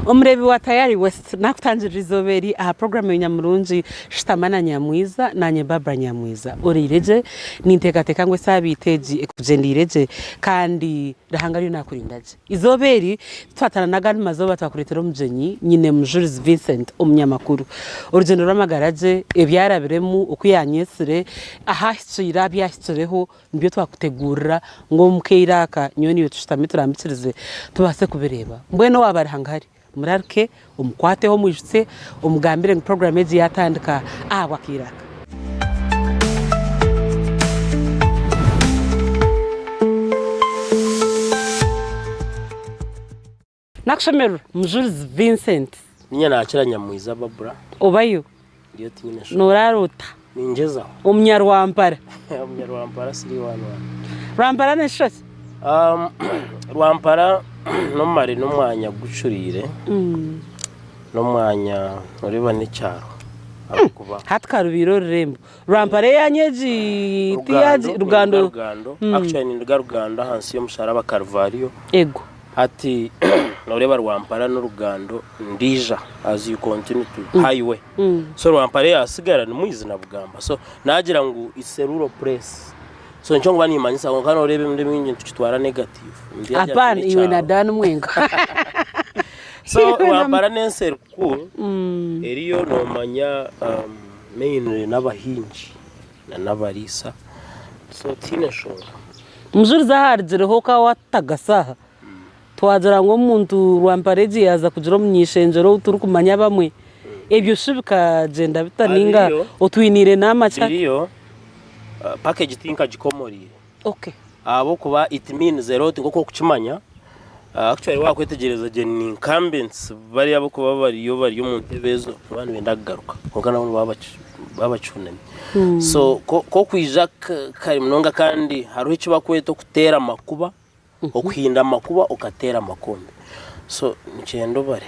Omureebi wa Tayari West nakutangirira eizooba eri aha puroguraamu ya Nyamurungi Shutama na Nyamwiza naanye Barbra Nyamwiza. Oriire gye? Ninteekateeka ngu esaabiiti egi ekugyendeire gye kandi Ruhanga ariyo naakurinda gye. Eizooba eri titwataana n'agandi mazooba twakureetera omugyenyi nyine Mujurizi Vincent omunyamakuru. Orugyendo rw'amagara gye, ebi arabiremu, oku yaanyeetsire, ahu ahikiire, abu ahikireho nibyo twakuteguurira ngu omu kaire aka nyowe naiwe tushutame turambikirize tubaase kubireeba. Mbwenu owaaba ari hangahari muraruke omukwateho omwijutsye omugambire ngu puroguraamu egi yaatandika ahabw'akaire aka. Nakushemererwa Mujurizi Vincent. Niinye naakira Nyamwiza Barbra. Obayo? Ndiyo tinyine nshonga. Noraara ota? Ningyezaho. Omunyarwampara? Omunyarwampara siri wani wani. Rwampara neshusha ki? Rwampara n'omumare n'omwanya gucureire. N'omwanya noreeba n'ekyaro ahabw'okuba. Hati karubaire orurembo. Rwampara eyanyu egi Rugando, Rugando. Rugando. Actually ninduga Rugando ahansi y'omusharaba Karivariyo. Ego. Hati noreeba Rwampara n'Orugando ndija as you continue to highway so Rwampara eyasigara ni Mwizi na Bugamba so nagira ngu it's a rural place so nikyo nkuba nimanyisa kwonka noreeba emirundi emingi nitukitwara negative Apana iwe na Dan mwenka. So Rwampara n'ensi eri cool eriyo nomanya mainly n'abahingi na n'abariisa so tihaine nshonga. Omujurizi aha arugireho ka waatutagasa aha, twagira ngu omuntu rwampara egi yaaza kugira omuny'eishengyero ou turikumanya abamwe, ebyo shi bikagyenda bita nainga otwiniire naama ki hati? Biriyo, package tinkagikomoreire. Okay. Ahabw'okuba it means a lot nk'oku orikukimanya, actually waakwetegyereza gye ni incumbents bariya abarikuba bariyo bari omu ntebe ezo nibaba nibenda kugaruka kwonka nabo nibaba bakyunami. So ku okwija kare munonga kandi hariho eki barikweta okuteera amakuba, okuhinda amakuba okateera amakombe. So nikyenda obare.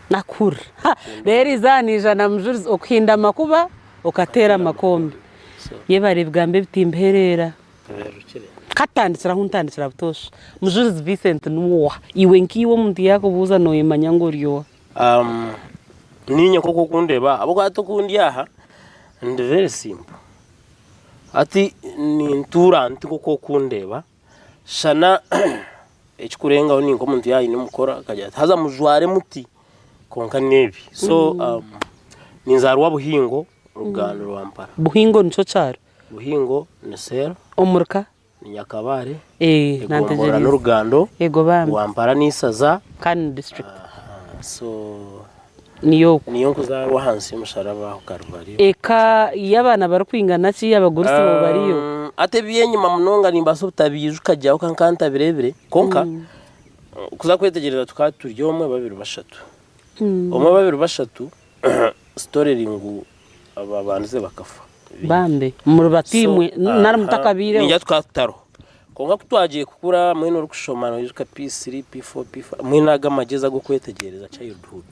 Nakuhurira. Reero eizooba naija na mujurizi okuhinda amakuba okateera amakombe. Yebare ebigambo ebitimbihereera. Katutandikire ahu ntandikira butoosha. Mujurizi Vincent niwe oha? Iwe nkaiwe omuntu yaakubuuza nooyemanya ngu ori oha? Niinye nk'oku orikundeeba ahabw'okuba hati oku ndi aha ndi very simple. Hati nintuura nti nk'oku orikundeeba shana ekirikurengaho ni nk'omuntu yaaba aine omukoro akagira ati haza mujware muti kwonka n'ebi. So ninzaarwa Buhingo Rugando Rwampara. Buhingo nikyo kyaro? Buhingo ni cell. Omuri ka? Ni Nyakabare. Eh, Egomborora nantegyereize. n'Orugando. Ego bambi. Rwampara n'eisaza. Kandi ni district. Aha, so Niyo okwo. niyo nkuzaarwa ahansi y'omusharaba aho Karuvariyo. Eka y'abaana barikwingana ki abagurusi bo bariyo? Hati eby'enyima munonga nimbaasa obutabiijuka gye ahabw'okuba nkaba ntabireebire kwonka kuza kwetegyereza tukaba turi omwe, babiri, bashatu. Omwe, babiri, bashatu story eri ngu ababandize bakafa. Bambi muri bato imwe nari mutakabaireho? Ningira tukaba tutariho. Kwonka ku twagiye kukura mbwenu orikushoma noijuka P3, P4, P5 mbwenu ago amagyezi ag'okwetegyereza childhood.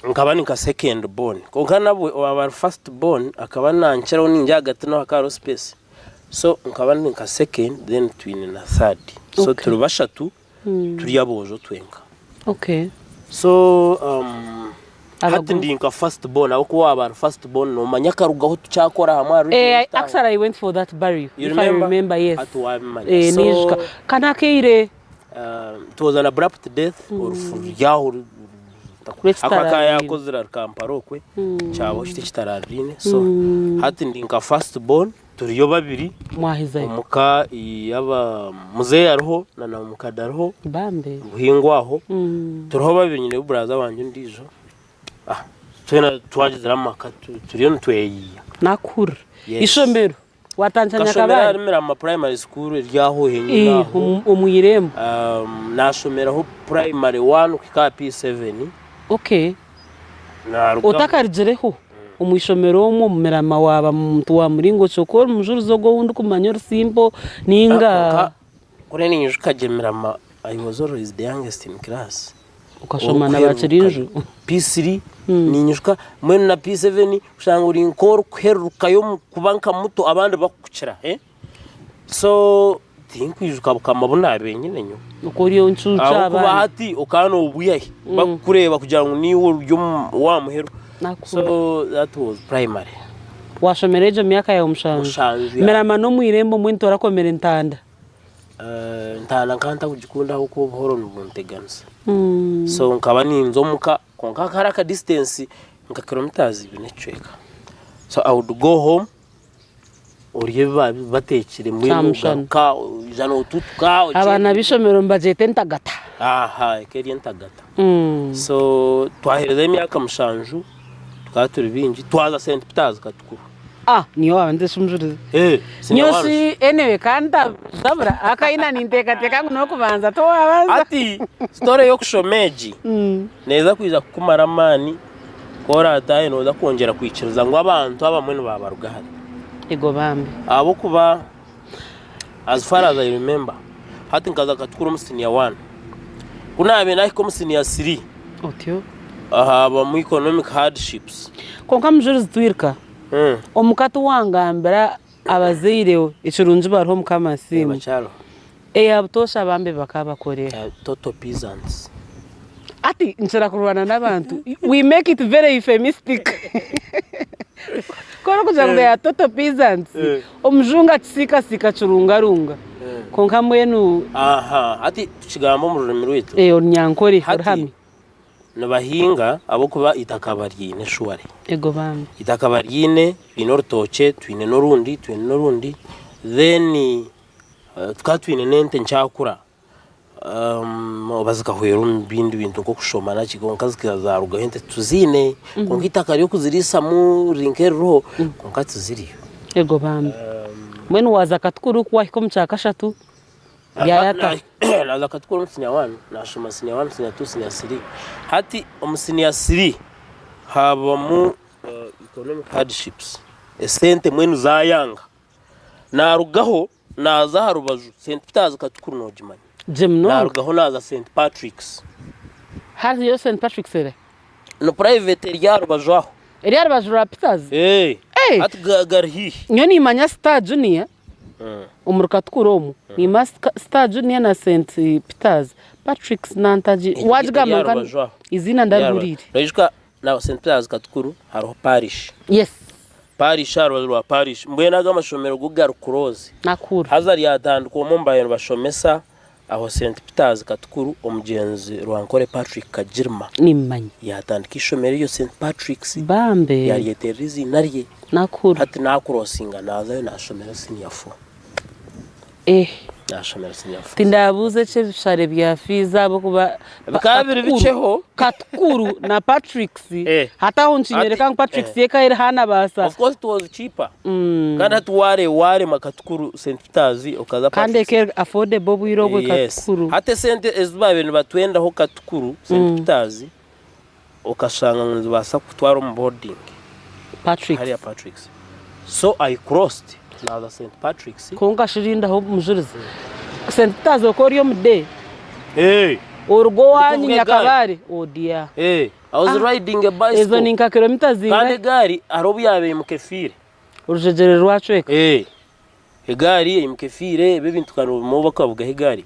Nkaba ni nka second born kwonka nabwe owaaba ari first born akaba nankiraho niingira ahagati naho hakaba hariho space. So nkaba ndi nka second then twine na third. So turi bashatu. turi aboojo twenka. Okay. So um, hati ndi nka first born ahabw'okuba waaba ari first born noomanya akarugaho tukyakora hamwe ahari Eh, Jamestown. actually I went for that burial. You If I remember? remember, yes. Hati waabimanya. Eh, So, niijuka. Ka n'akaire. it was an abrupt death, orufu ruryaho Rw'ekitarariine. Akaba yakozire ari Kampala okwe, kyabaho kiti ekitarariine. So hati ndi nka first born. Turiyo babiri Mwahezayo. omu ka y'aba muzeeyi ariho na na mukade ariho Bambi. Buhingo aho turiho babiri nyine buraza wangye ondiijo ah, twena twagizire amaka tu- turiyo nitweyiiya Nakuhurira. Yes. Ishomero. Watandikira Nkashomera Nyakabare? ahari Mirama Primary School eri aho henyini Eh, aho omu- omu irembo. Um, nashomeraho primary 1 kuhika aha P7 Okay. Narugaho. Otakarugireho omu ishomero omwo omu Mirama waaba muntu wa muringo ki? Okaba ori mujurizi ogwo ou ndikumanya ori simple nainga. Kwonka kuri ninyijuka gye Mirama I was always the youngest in class. Okashoma na Bakirinju? P3 ninyijuka mbwenu na P7 oshanga ori nk'orikuhererukayo omu kuba nka muto abandi bakukukira. So. Tinkwijuka bukama bu naabaire nyine nyowe. Oku ori encuucu Ahabw'okuba abaana. hati okaba noobwiha hi? Bakukureeba kugira ngu niiwe ori ow'aha muheru. So that was primary. Washomera egyo myaka yaawe mushanju. Mushanju ya. Mirama n'omu irembo mbwenu torakomire ntanda? Entanda nkaba ntakugikunda ahabw'okuba obuhoro nibunteganisa. So nkaba ninza omuka kwonka hakaba hariho aka distance nka kilometres ibiri n'ekicweka. So I would go home orye ebi babateekire mbwenu Kyamushana. ogaruka oija nootutuka Abaana ogyenda. b'eishomero nibagyeta entagata. Aha eka eri entagata. So twaherezayo emyaka mushanju tukaba turi baingi twaza St Peters Katukuru. Ah niiwe waabanza eshumujurize. Eh, senior Nyowe one. shi anyway ka ntajabura akaina ninteekateeka ngu n'okubanza tiwaabanza. Hati story y'okushoma egi neeza kwija kukumara amaani Ku oraataahe nooza kwongyera kwikiriza ngu abantu abamwe nibaabaruga hare. Ego bambi. Ahabw'okuba as far as I remember, hati nkaza Katukuru omu senior one. Ku naabaire naahika omu senior three, Otyo. haabamu economic hardships. Kwonka Mujurizi twirika, omuka tiwangambira abazaire ekirungi bariho Mukama asiimwe. Bakyariho. Eya butoosha bambi bakabakorera. Total peasants. Hati nkira kurwana n'abantu we make it very euphemistic ku orikugira ngu they are total peasants omujungu akisiikasiika akirungarunga kwonka mbwenu Aha, hati tukigamba omu rurimi rwaitu. Orunyankore Hati oruhami. nibahinga ahabw'okuba eitaka baryiine shuware. Ego bambi. Eitaka baryiine, twine orutookye, twine n'orundi, twine n'orundi then Tukaba twine n'ente nkyakura oba zikahwera omu bindi bintu nk'okushoma naki kwonka zikazarugaho ente tituziine kwonka eitaka ry'okuziriisamu riri nk'eririho kwonka tiziriyo. Ego bambi. Mbwenu waaza Katukuru ku waahika omu kyakashatu byayata. Naaza Katukuru omu siniya wani, naashoma siniya wani, siniya tu, siniya siri. Hati omu siniya siri haabamu economic hardships, esente mbwenu zaayanga. Naarugaho naaza aha rubaju, St Peters Katukuru noogimanya? Gye munonga. Naarugaho naaza St Patrick's. Hariyo St Patrick's eri? Ni private eri aha rubaju aho. Eri aha rubaju rwa Peters? Ee. Ee! Hati gari haihi. Nyowe niimanya Star Junior omuri Katukuru omwo. Niimanya Star Junior na St Peters. Patrick's nantagi waagigamba Eri aha nka rubaju aho. eiziina ndarihuriire. Noijuka na St Peters Katukuru hariho parish. Yes. Parish aha rubaju rwa parish. Mbwenu ago amashomero go gari close. Nakuru. Haza ryatandikwa omwe omu baabaire nibashomesa aho St Peters Katukuru omugyenzi Rwankore Patrick Kagirima. Nimmanya. Yaatandika eishomero eryo St Patrick's. Bambe. Yaryeterera eiziina rye. Nakuru. Hati naakurosinga naazayo naashomerayo senior four. Eh. Naashomera senior four. Tindabuuza eki ebishare bya fiizi ahabw'okuba Bikaba biri bikyeho. Katukuru na Patrick's Eh. hati aho nikinyoreka ngu Patrick's Eh. yo ekaba eri hanabaasa. Of course it was cheaper. Kandi hati waare waarema Katukuru St Peters okaza Kandi Patrick's. eka eri affordable obwire obwo Yes. Katukuru. Hati esente ezi baabaire nibatwendaho Katukuru St Peters okashanga ngu nizibaasa kukutwara omu boarding. Patrick's. Hariya Patrick's. So I crossed naaza St Patrick's. Kwonka shi rindaho omujurizi. St Peters okwo ori omu day? Hey. Oruga owanyu Ndikuvuga egaari. Nyakabare? Oh dear. Hey. I was riding a bicycle. Ezo ni nka kilomita Kandi zingahi? egaari hariho obu yaabaire eimuka efiire. Orujegyere rwacweka. Hey. Egaari eimuka efiire ebi ebintu ka noobimanya obu bakavugaho egaari.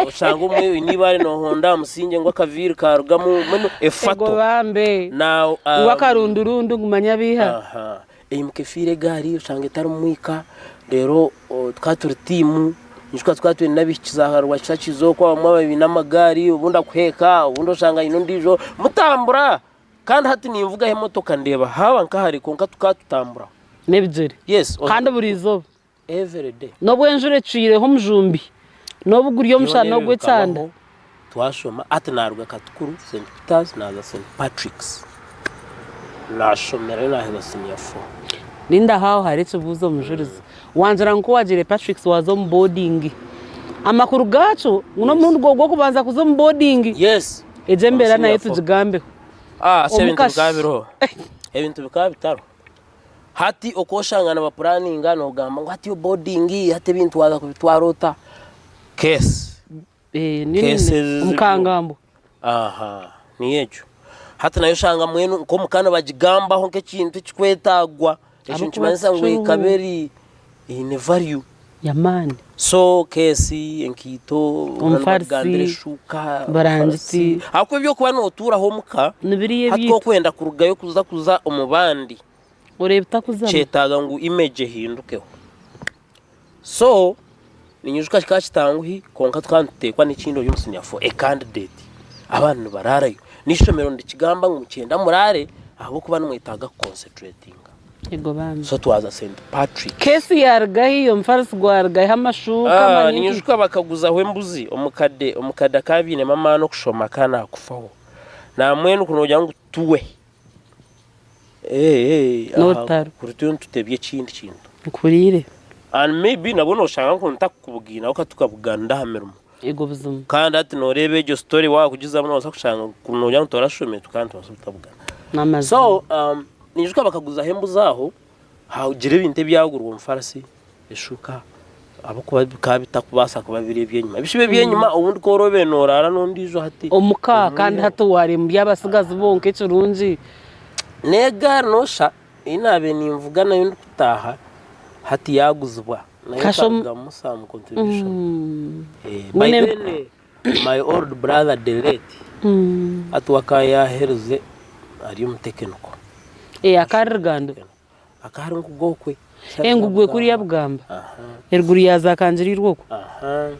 Oshanga omwe oine eibaare noohonda aha musingye ngu akaviiri kaarugamu mbwenu Ego efato. bambe. Now, Ngu akarundurundu ngu manya biiha. Aha. Eimuka efiire egaari oshanga etarimu mwika reero tukaba turi tiimu nyijuka tukaba twine n'abaishiki za Rwakishaki okwo abamwe baine amagaari obundi akuheeka obundi oshanga aine ondiijo mutambura kandi hati ninvugaho emotoka ndeeba haaba nkahare kwonka tukaba tutambura. N'ebigyere. Yes. Kandi buri izooba. Every day. N'obu enjura ecwireho omujumbi, n'obu guri omushana Byona ebyo ogw'ekyanda. bikabaho, twashoma hati naruga Katukuru, St Peters naaza St Patrick's naashomerayo naaheza senior four. Nindaho aho hariho ekibuuzo omujurizi. Wangira ngu ku waagiire Patrick's waaza omu boarding. Amakuru gaakyo ngu n'omurundi gwawe gw'okubanza kuza omu boarding. Yes. Egyo embeera Omu nayo senior four. tugigambeho. Ah, si ebintu Omuka bikaba biriho. Ebintu bikaba bitariho. Hati oku oshanga nibapuraninga nogamba ngu hati yo boarding hati ebintu waaza kubitwara ota? Case. Eh, ni- Case ezi omukangambo. Aha, niyo egyo. Hati nayo oshanga mbwenu nk'omuka nibagigambaho nk'ekintu ekikwetagwa. Ekyo Ahabw'okuba nikimanyisa ngu tikiriho. ekaba eri eine value. Y'amaani. So keesi, enkaito, Omufarisi, bagambira eshuuka, burangiti. Ahakuba eby'okuba nootuuraho omuka, Ni biriya hati ebyaitu. okwenda kurugayo kuza kuza omu bandi, Oreeba etakuzamu. kyetaaga ngu image ehindukeho. So ninyijuka kikaba kitanguhi kwonka tukaba nituteekwa n'ekindi ori omu senior four, a candidate, abaana nibaraarayo. N'eishomero nirikigamba ngu nikyenda muraare ahabw'okuba nimwetaaga ku concentratinga. Ego bambi. So twaza Saint Patrick. Keesi yaruga hi, omufarisi gwaruga hi, amashuuka, Ah, manya enkaito. ninyijuka bakaguzaho embuzi omukade, omukade akaba abiinemu amaani okushoma akaba naakufaho. Nambwenu ku noogira ngu tuwe, eh, eh, aha N'orutaro. kuri turiyo nitutebya ekindi kintu. Nkuhuriire. And maybe nabwo nooshanga ngu ntakukubugaine ahabw'okuba tukabuganira aha mirimo. Ego buzima. Kandi hati nooreeba egyo story waakugizamu noobaasa kushanga ngu noogira ngu torashomire tukaba nitubaasa kutabugana. N'amazima. So um, ninyijuka bakaguzaho embuzi aho, hagira ebintu ebyagurwa omufarasi, eshuka, ahabw'okuba bikaba bitakubaasa kuba biri eby'enyima. Ebishuba eby'enyima obundi ku oroobe nooraara n'ondiijo hati. Omuka kandi hati waareeba muri abatsigazi bonka ekirungi. N'egaari noosha ei naabaire ninvuga nayo ndikutaaha hati yaaguzibwa nayo Kasha omu- ekarugamu some contribution. Eh, by Mbwenu then my old brother the late hati we akaba yaaherize ari omu tekiniko. Eh, akari Rugando. Akaba ari nkugokwe. Engugwe kuriya Bugamba. Eruguru ya za Kangirirwe okwo. Aha.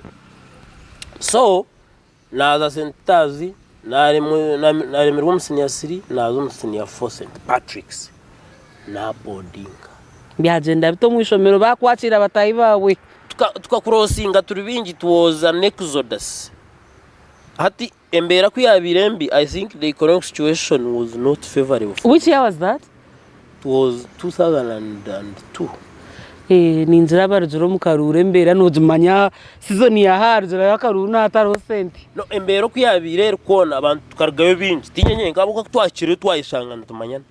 So naaza St Peters naaremerwa omu senior 3 naaza omu senior 4 St Patrick's naabodinga. Byagyenda bita omu ishomero baakwakiira bataahi baawe? Tukakurosinga turi baingi it was an exodus. Hati Embeera ku yaabaire mbi, I think the economic situation was not favourable for Which year was that? It was 2002. Eh, ningira abarugire omu karuuru embeera nogimanya season ya haarugirayo akaruuru nahatariho sente. No, embeera oku yaabaire eri kwona abantu tukarugayo baingi. Tiinye nyenka ahabw'okuba ku twahikireyo twayeshanga nitumanyana.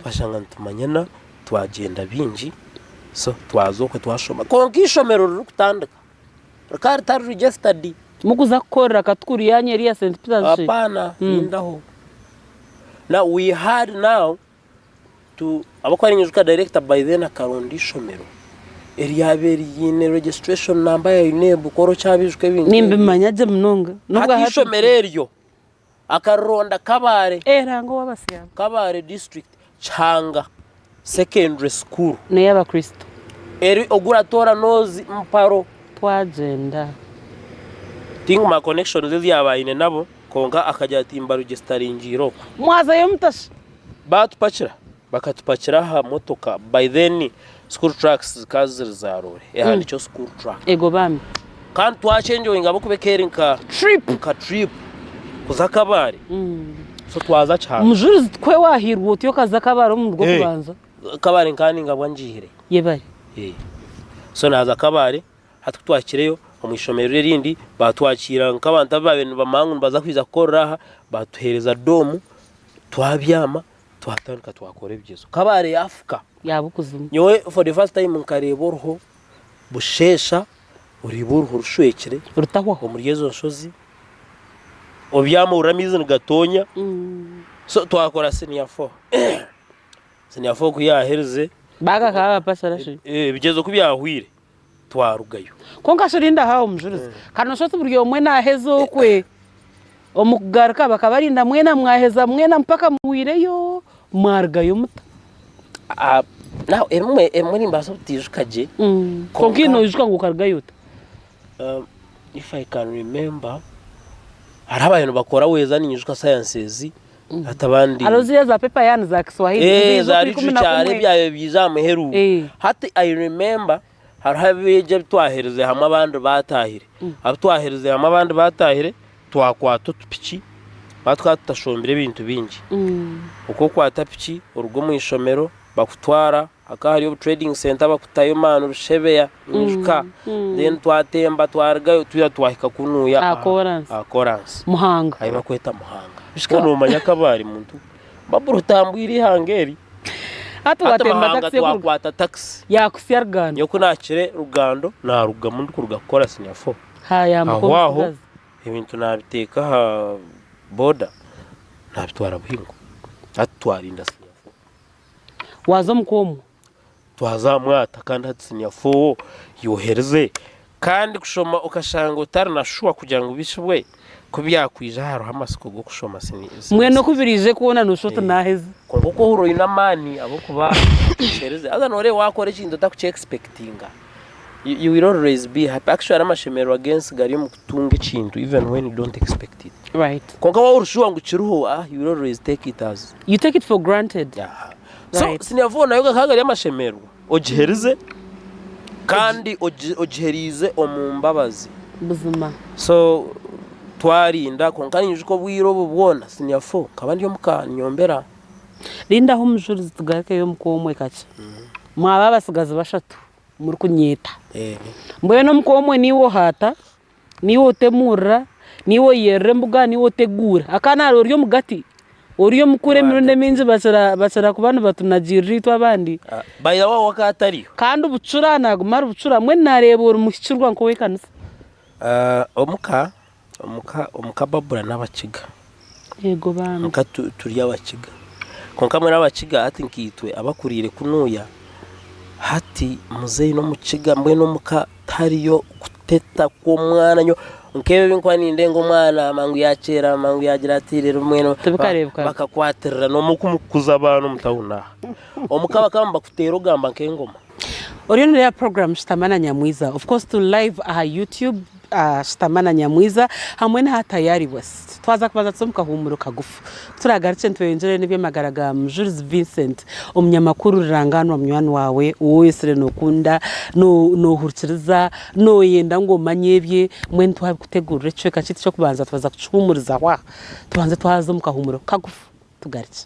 Twashanga nitumanyana twagyenda baingi so twaza okwe twashoma. Kwonka eishomero ririkutandika Rikaba ritari registered. Mukuza kukorera Katukuru yanyu eri ya St Peters shi? Hapana, rindaho. Now we had now to ahabw'okuba ninyijuka director by then akaronda eishomero eryabaire riine registration number ya UNEB ku orikyabijuka ebintu ebyo. Nimbimanya gye munonga. Hati eishomero eryo akarironda Kabale. Eranga ow'Abasyabo. Kabale district Kihanga secondary school. N'ey'Abakristo. Eri oguratoora noozi mparo. Twagyenda. Think ma connections ezi yaaba aine nabo kwonka akagira ati mbarugisitaringiire okwo. Mwazayo mutashi? Baatupakira bakatupakira aha motoka by then school trucks zikaba ziri za roore ehandiikyeho school truck. Ego bambi. Kandi twakyenjoyinga ahabw'okuba eka eri nka Trip. nka trip kuza Kabale. So twaza Kihanga. Mujurizi tikwe wahiirwe otyo okaza Kabale omu rw'okubanza? Kabale nkaba ningabwa ngiihire. Yebare. So naaza Kabale, hati ku twahikireyo omu ishomero erindi baatwakiira nk'abantu abu baabaire nibamanya ngu nibaza kwija kukorera aha, baatuheereza doomu twabyama twatandika twakora ebigyezo. Kabale yaafuka. Yaaba okuzimu. Nyowe for the first time nkareeba oruho busheesha Oreeba oruho rushwekire Rutahwaho. omuri ezo nshozi, obyama ohurira amaizi nigatoonya. So twakora senior four. Senior four ku yaaherize, Baga akaba bapasara shi. ebigyezo ku byahweire, twarugayo. Kwonka shi rinda aho Omujurizi. Ka noshusha oti buri omwe naaheza okwe. Omu kugaruka bakabarinda mwena mwaheza mwena mpaka muhwireyo mwarugayo muta? Now ebimwe ebimwe nimbaasa obutaijuka gye. Kwonka iwe noijuka ngu okarugayo ota? If I can remember, hariho abaabaire nibakora weeza ninyijuka sciences hati abandi. Hariho ziriya za paper yarn za Kiswahili niziija Za okwa ikumi na literature hariho kumwe. ebyabaire biija aha muheru. Hati I remember Hariho abeegi abu twaherize hamwe abandi baataahire. Abu twaherize hamwe abandi baataahire, twakwata otupiki, ahabw'okuba tukaba tutashombire ebintu bingi. Oku okwata piki oruga omu ishomero bakutwara, hakaba hariyo obu trading centre bakutayo maani Rushebeya, noijuka? Then twatemba twarugayo twija twahika kunuuya Aha kooransi. aha kooransi Muhanga. ahu barikweta Muhanga. Bishika noomanya Kabale muntu, Babura otambwire eihanga eri. Hati Hati watemba Muhanga takisi ekuruga twakwata takisi. yakuhitsya Rugando. Nyowe ku naahikire Rugando naarugamu ndikuruga kukora senior four. Haayambuka Aho aho omutsigazi. ebintu naabiteeka aha boda naabitwara Buhingo. Hati twarinda senior four. Waaza omu ka omwo? Twaza aha mwata kandi hati siniya foo yoherize kandi kushoma okashanga otari na shuwa kugira ngu bishibwe ku byakwija hariho amatsiko g'okushoma siniya Mbwenu oku biriije kwona noshusha oti naheza. Kwonka oku ohurira oine amaani ahabw'okuba okyerize haza noreeba wakora ekintu otakuki expectinga you will always be happy actually amashemererwa g'ensi gari omu kutunga ekintu even when you don't expect it Right. kwonka waaba ori shuwa ngu kiriho ah you will always take it as You take it for granted. Yeah. So siniya four nayo gakaba gari amashemererwa ogiherize kandi ogiheriize omu mbabazi. Buzima. So twarinda kwonka ninyijuka obwire obu bwona siniya four nkaba ndi omuka ninyombera. Rindaho omujurizi tugarukeyo omuka omwe kakye. Mwaba abatsigazi bashatu murikunyeeta. Mbwenu omuka omwe niiwe ohaata, Niiwe otemuurira, niiwe oyerera embuga, niiwe oteguura. Akaana hariho ori omugati, ori omukuru emirundi emingi bakira bakira kuba nibatunagiirira itwe abandi. By the way we akaba atariyo. Kandi bucura naaguma ari bucura, mbwenu naareeba ori muhikirwa nk'ow'ekanisa. Omuka, omuka, omuka Barbra n'abakiga. Yego bambi. Omuka turi abakiga. Kwonka mbwenu abakiga hati nkaitwe abakuriire kunuuya, hati muzeeyi n'omukiga mbwenu omuka tihariyo kuteta kw'omwana nyowe nk'ebi ebi nkuba nindenga omwana mangu yakyera mangu yagira ati reero mbwenu Tibikareebekaga. bakakwatirira n'omu kumukuza abaana omu tawuni aha. Omuka bakaba nibakuteera ogamba nk'engoma. Oriyo noreeba program Shutama na Nyamwiza of course turi live aha YouTube Shutama na Nyamwiza hamwe n'aha Tayari West. Twaza kubanza tuze omu kahuumuro kagufu. Ku turaagarukye nitweyongyerayo n'eby'amagara ga Mujurizi Vincent, omunyamakuru rurangaanwa munywani waawe ou oyetsire nookunda, noohurikiriza, nooyenda ngu omanye ebye, mbwenu twabikutegurira ekicweka kyaitu ky'okubanza twaza kukihuumurizaho aha. Tubanze twaza omu kahuumuro kagufu tugarukye.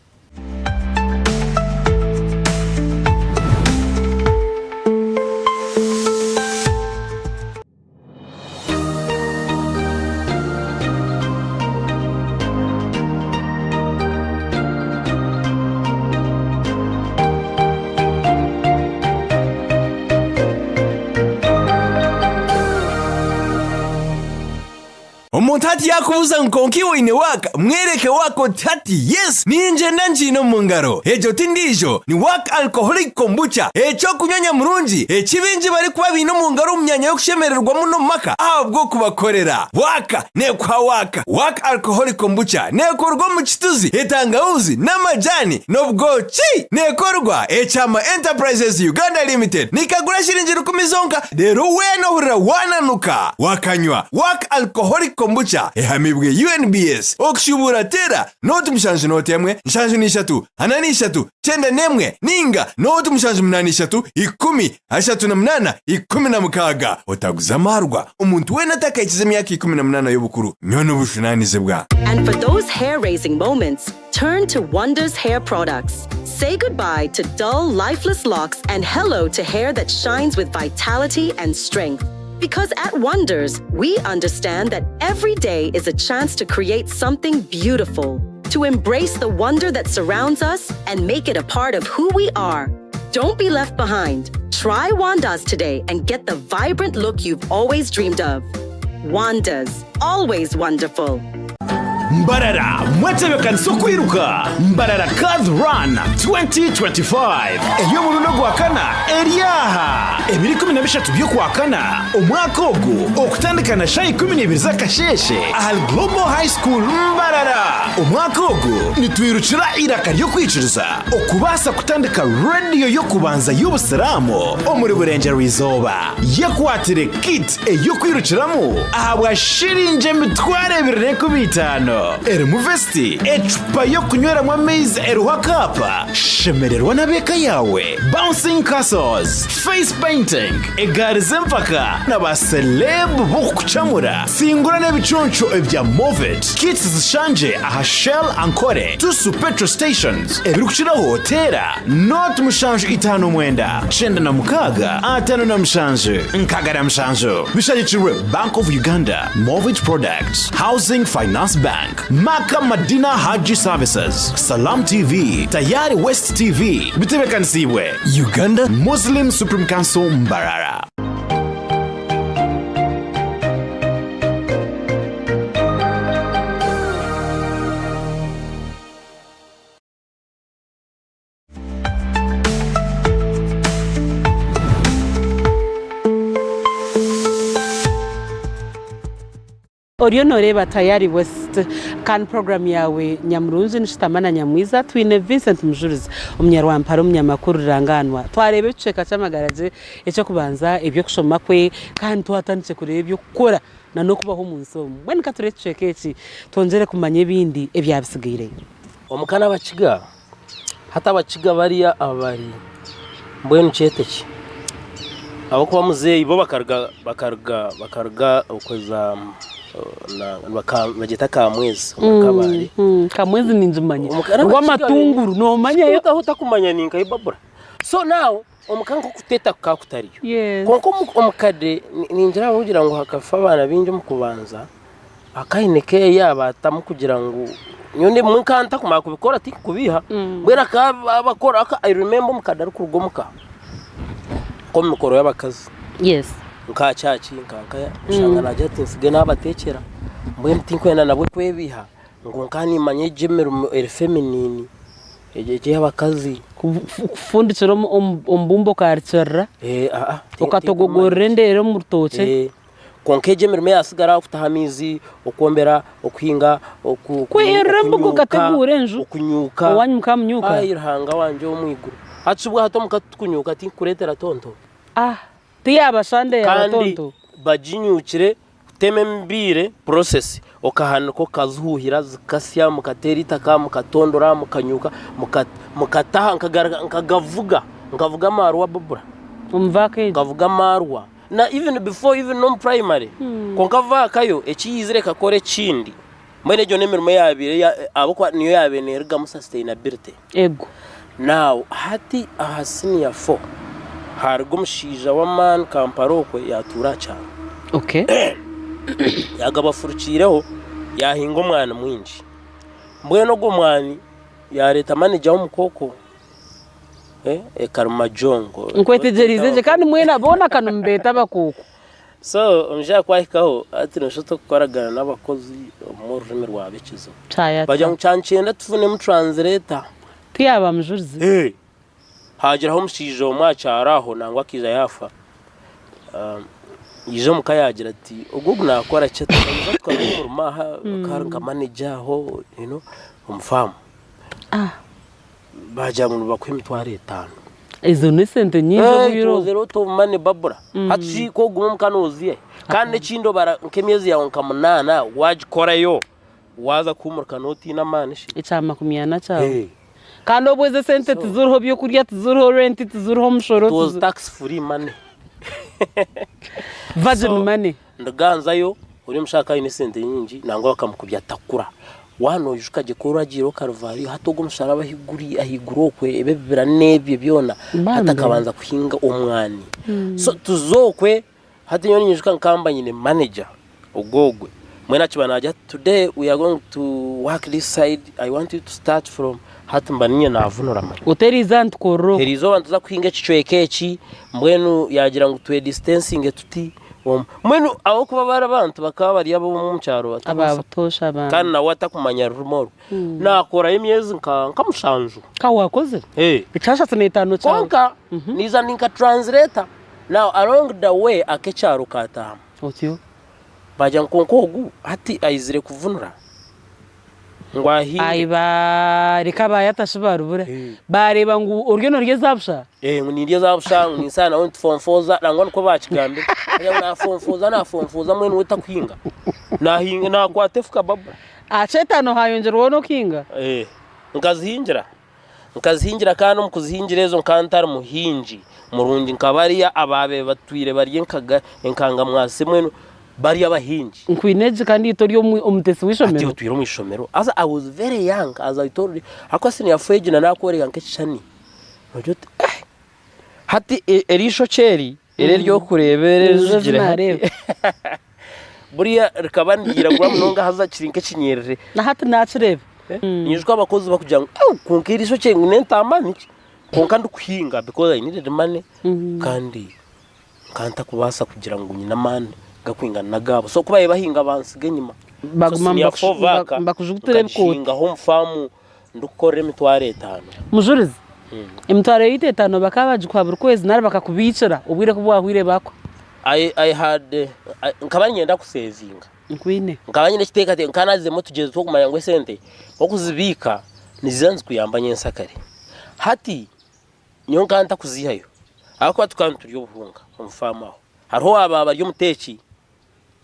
Omuntu hati yaakubuuza ngu kwonka iwe oine waaka, mwereke waaka oti hati yes ningyenda ngiine omu ngaro. Egyo ti ndiijo, ni Waaka Alcoholic Kombucha, eky'okunywa nyamurungi eki baingi barikuba baine omu ngaro omu myanya y'okushemererwamu n'omu maka ahabw'okubakorera. Waaka neekuha waaka. Waaka Alcoholic Kombucha neekorwa omu kituzi, etangawuzi, n'amajaani, n'obwoki. Neekorwa Ekyama Enterprises Uganda Limited. Nikagura shiringi rukumi zonka reero weena ohurira waananuka wakanywa Waaka Alcoholic Kombucha ehamibwe UNBS. Okushubuura teera nooti mushanju nooti emwe, nshanju n'ishatu, ana n'ishatu, kyenda n'emwe, ninga nooti mushanju munaana ishatu, ikumi, ashatu na munaana, 16. Otaguza amaarwa omuntu weena atakahikize emyaka 18 y'obukuru. Nywa n'obujunaanizibwa. And for those hair raising moments, turn to Wonders Hair Products. Say goodbye to dull, lifeless locks and hello to hair that shines with vitality and strength. Because at Wonders, we understand that every day is a chance to create something beautiful, to embrace the wonder that surrounds us and make it a part of who we are. Don't be left behind. Try Wandas today and get the vibrant look you've always dreamed of. Wandas, always wonderful. Mbarara mwetebekanisa okwiruka Mbarara Cars Run 2025 ey'omurundi ogwakana eri aha ebiro 13 by'okwakana omwaka ogu okutandika na shaaha 12 z'akasheeshe ahari Global High School Mbarara. Omwaka ogu nitwirukira eiraka ry'okwikiriza okubaasa kutandika rediyo y'okubanza y'Obusiraamu omuri Burengyerwa-izooba. Yekwatire kit ey'okwirukiramu ahabwa shiringi 2,500. Erimu vesiti, ecupa y'okunyweramu amaizi eriho akaapa, Shemererwa n'ab'eka yaawe, bouncing castles, face painting, egaari z'empaka na ba celeb b'okukucamura. Singura n'ebiconco ebya Movit. Kits zishangye aha Shell Ankole, Tusu Petrol Stations. Ebirikukiraho teera nought mushanju itaano mwenda, kyenda na mukaaga, ataano na mushanju, nkaaga na mushanju. Bishagikirwe Bank of Uganda, Movit Products, Housing Finance Bank, Makkah Madina Hajji Services, Salam TV, Tayari West TV. Bitebeekanisiibwe Uganda Muslim Supreme Council Mbarara. Oriyo noreeba Tayari West kandi puroguramu yaawe nyamurungi nishutama na Nyamwiza. Twine Vincent Mujurizi omunyarwampara omunyamakuru rurangaanwa. Twareeba ekicweka ky'amagara gye eky'okubanza, eby'okushoma kwe kandi twatandikire kureeba eby'okukora na n'okubaho omu nsi omu. Mbwenu ka tureebe ekicweka eki twongyere kumanya ebindi ebyabitsigaireyo. Omuka n'abakiga, hati abakiga bariya abari mbwenu kyete ki? Ahabw'okuba muzeeyi bo bakaruga bakaruga bakaruga okuza nibagyeta Kamwezi omuri Kabale. Kamwezi ningimanya. Rwamatunguru noomanyayo? Ahu otakumanya ni nkahi Barbra. So now Omuka nk'okuteta kukaba kutariyo. Yes. Kwonka omu- omukade ni- ningira ahabw'okugira ngu hakafa abaana baingi omu kubanza, akaine ke yaaba atamu kugira ngu nyowe ebimwe nkaba ntakumanya kubikora tinkubiiha, mbwenu akaba abakora aka I remember omukade arikuruga omuka nk'omu mikoro y'abakazi Yes. nka kyaki nka nkaya oshanga naagira ati nsigaye naabateekyera mbwenu tinkwenda nabwe kwebiiha ngu nkaba niimanya egyo emirimo eri feminine. Egyo ey'abakazi. Kufundikira omubumba okarikirira, okatogogorera endeere omu rutookye. Kwonka egyo emirimo eyasigara aho kutaha amaizi, okwombera, okuhinga, Kwihirira embuga okateguura enju. Okunyuuka. Owaanyu mukaba munyuuka? Ai Ruhanga wangye ow'omu iguru. Hati bwo hati omuka titukunyuuka tinkukureetera tonto. Ah, tiyaaba shande yaaba Kandi tonto. baginyuukire Kutema emibiire, process, okahanika okazihuuhira zikasya mukateera eitaka mukatondora mukanyuka mukataha nkagavuga nkavuga amaarwa Barbra. Omu vaaka egyo? Nkavuga amaarwa na even before even n'omu primary kwonka vaaka yo eki yaizire ekakora ekindi mbwenu egyo n'emirimo eyaabaire ahabw'okuba niyo yaabaire neerugamu sustainability. Ego. Now hati aha senior four haaruga omushaija w'amaani Kampala okwe yaatuura aha kyaro. Okay. Yaagabafurukiireho yaahinga omwani mwingi. Mbwenu ogwo mwani yaareeta manager w'omuka okwo eh, Karimajongo. Nkwetegyereize gye kandi mwena boona ka nimubeeta abakuuku. So omushaija ku ahikaho ati noshusha oti okukoragana n'abakozi omu orurimi rwaba ekizibu. Kyayata. Bagira ngu kyankyenda tufunemu translator. Tiyaaba mujurizi. Hey! Haagiraho omushaija omwe aha kyaro aho nangwa akaija yaafa. Yaija omuka yaagira ati ogu ogu naakora ki? Tukaija tukaruga omurimo aha akaba ari nka manager aho you know omu faamu. Ah. Baagira ngu nibakuha emitwaro etaano. Ezo n'esente nyingi obwire obu. It was a lot of money Barbra. Hati shi ku oguma omuka nooziha he? Kandi n'ekindi obara nk'emyezi yaawe nka munaana waagikorayo, waaza kuhuumurika nootiina amaani shi? Ekya makumyana kyawe. Kandi obwo ezo esente tiziriho byokurya, tiziriho renti, tiziriho omushoro. It was tax free money. Virgin money. Nduga nzayo, ori omushaija akaba aine esente nyingi nangwa bakamukubya takura. Waaba noijuka gye ku oragiire Karuvaariyo hati ogwo omusharaba ahu guri ahaiguru okwe ebi ebibira n'ebyo byona hati akabanza kuhinga omwani. So tuza okwe hati nyowe ninyijuka nkaba mba nyine manager ogwo ogwe mbwenu akiba naagira ati today we are going to work this side I want you to start from hati mba niinye naavunura manya. Oti eriizooba nitukorera oku. Eriizooba nituza kuhinga ekicweka eki mbwenu yaagira ngu twedisitensinge tuti. Mbwenu ahabw'okuba bari abantu bakaba bari ab'omu kyaro Aba butoosha abantu. kandi nawe atakumanya rurimi orwo. Naakorayo emyezi nka nka mushanju. Ka waakozire? Ekyashatu n'etaano kyawe. Kwonka naija ndi nka translator. Now along the way ak'ekyaro kaataahamu. Otyo. Baagira ngu kwonka ogu hati aizire kuvunura. Ngu ahinge. Ai bareka bayata shi barubura. Bareeba ngu oriyo norya eza busha. Eh, ngu nindya eza busha, ngu ninsaana nawe nitufonfoza, nangwa nikwo baakigambire. Bagira ngu naafonfoza, naafonfoza mbwenu we takuhinga. Naahinga, naakwata efuka Barbra. Aha ky'etaano haayongyerwaho n'okuhinga? Eh, nkazihingira. Nkazihingira kandi omu kuzihingira ezo nkaba ntari muhingi murungi nka bariya abaabaire batwire bari enkangamwasi mbwenu bari abahingi. Nkwine gye kandi itwe ori omutesi Hati w'eishomero. otwire omu ishomero. Haza I was very young as I told you. Ahakuba senior four egi nanakworeka nk'ekishushani nogira oti eh! Hati eri eishokye eri, eri ery'okureeba eri erijugire hati, buriya rikaba niryiragura munonga haza kiri nk'ekinyerere. Na hati naakireeba. Ninyijuka abakozi barikugira ngu au kwonka eri eishokye ngu n'entaama niki? Kwonka ndikuhinga because I needed money kandi nkaba ntarikubaasa kugira ngu nyine amaani garikwingana n'agaabo. So ku baabaire bahinga bantsiga enyima. So Baguma senior four vaaka nibakujugutira ebikooti. nkagihingaho omu faamu Ndikukorera emitwaro etaano. Mujurizi, Emitwaro yaitu etaano bakaba bagikuha buri kwezi nari bakakubiikira obwire ku bwahweire baakuha? I, I had, I, nkaba niinyenda kusevinga. Nkwine. Nkaba nyine ekiteekateeko, nkaba naazizemu otugyezo tw'okumanya ngu esente okuzibiika niziza nizikuyamba nyensakare. Hati nyowe nkaba ntakuziihayo ahabw'okuba tukaba niturya obuhunga omu faamu aho. Hariho owaaba ari omuteeki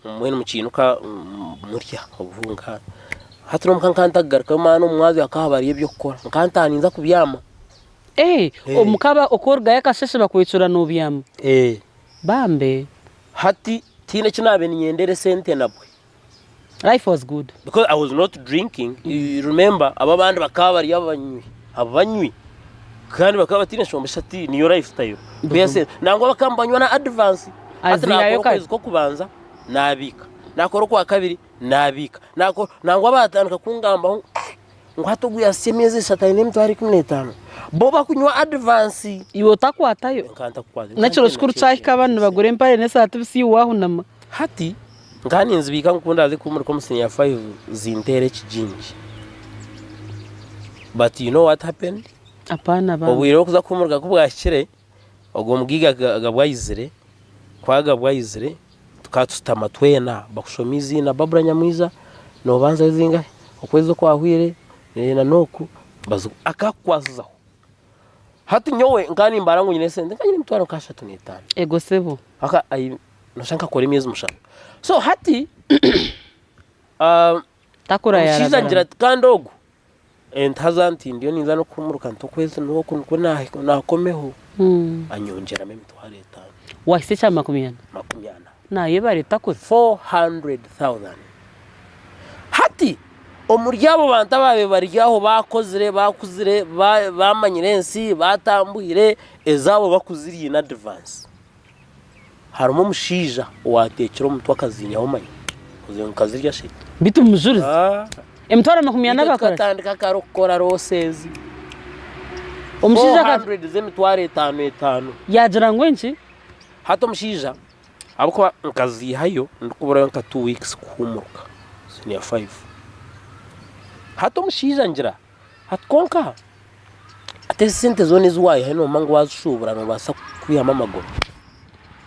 mbwenu mukiinuka murya obuhunga. Hati n'omuka nkaba ntakugarukayo maani omu mwazyo hakaba haba hariyo eby'okukora. Nkaba ntaaha ninza kubyama. Eh, omuka oku orugayo akasheeshe bakwecura noobyama? Bambe. Hati tihaine eki naabaire niinyendera esente nabwe. Life was good. Because I was not drinking, you remember abo abandi bakaba bari abanywi, abanywi kandi bakaba bataine nshonga busha ati niyo lifestyle. Kwiha sente nangwa bakaba nibanywa na advance. Hati Azihayo naakora kare. okwezi kw'okubanza naabiika, naakora okwakabiri naabiika, naakora nangwa baatandika kungambaho ngu eh ngu hati ogu yaasya emyezi eshatu aine emitwaro ikumi n'etaano. Bo bakunywa advance. Iwe otakwatayo. Nkaba ntakukwata. N'ekiro kikuru kyahika abandi nibagura empare n'esaati busa iwe waahunama. Hati nkaba ninzibiika ngu ku ndaaze kuhumurika omu senior five zinteere ekigingi. But you know what happened? Apaana bambi. Obwire bw'okuza kuhumurika ku bwahikire, ogwo mugaiga akaba aizire, ku akaba aizire, tukaba tushutama twena bakushoma eiziina Barbra Nyamwiza, noobanzayo zingahi, okwezi okwahweire, na n'oku, akakukwasizaho. Hati nyowe nkaba nimbara ngu nyine esente, nkaba nyine emitwaro nk'ashatu n'etaano. Ego sebo. Aka ai noshusha nkakora emyezi mushanju. So hati Takura omushaija yaragara. angira ati kandi ogu entaza nti ndiyo ninza n'okuhumuruka nti okwezi n'oku nikwo naakomeho anyongyeramu emitwaro etaano. Wahitsya ekya makumyana? Makumyana. Nayebare takura. 400,000. Hati omuri abo bantu abaabaire bari aho baakozire, baakuzire, baamanyire ensi, baatambwire, ezaabo bakuzirya in advance. Harimu omushaija owaateekire omutwe akaziinyaho omanya, oziine ngu nkazirya shi? Beitu mujurizi, emitwaro makumyana Itwe bakora ki? tukatandika kare okukora losses. Omushaija aka. 400 z'emitwaro etaano etaano. Yaagira ngu enki? Hati omushaija ahabw'okuba nkaziihayo ndikuburayo nka two weeks kuhuumuruka senior five. Hati omushaija ngira ati kwonka Hati ezi sente zoona ezi waayihayo noomanya ngu waazishuubura noobaasa kwihamu amagoba.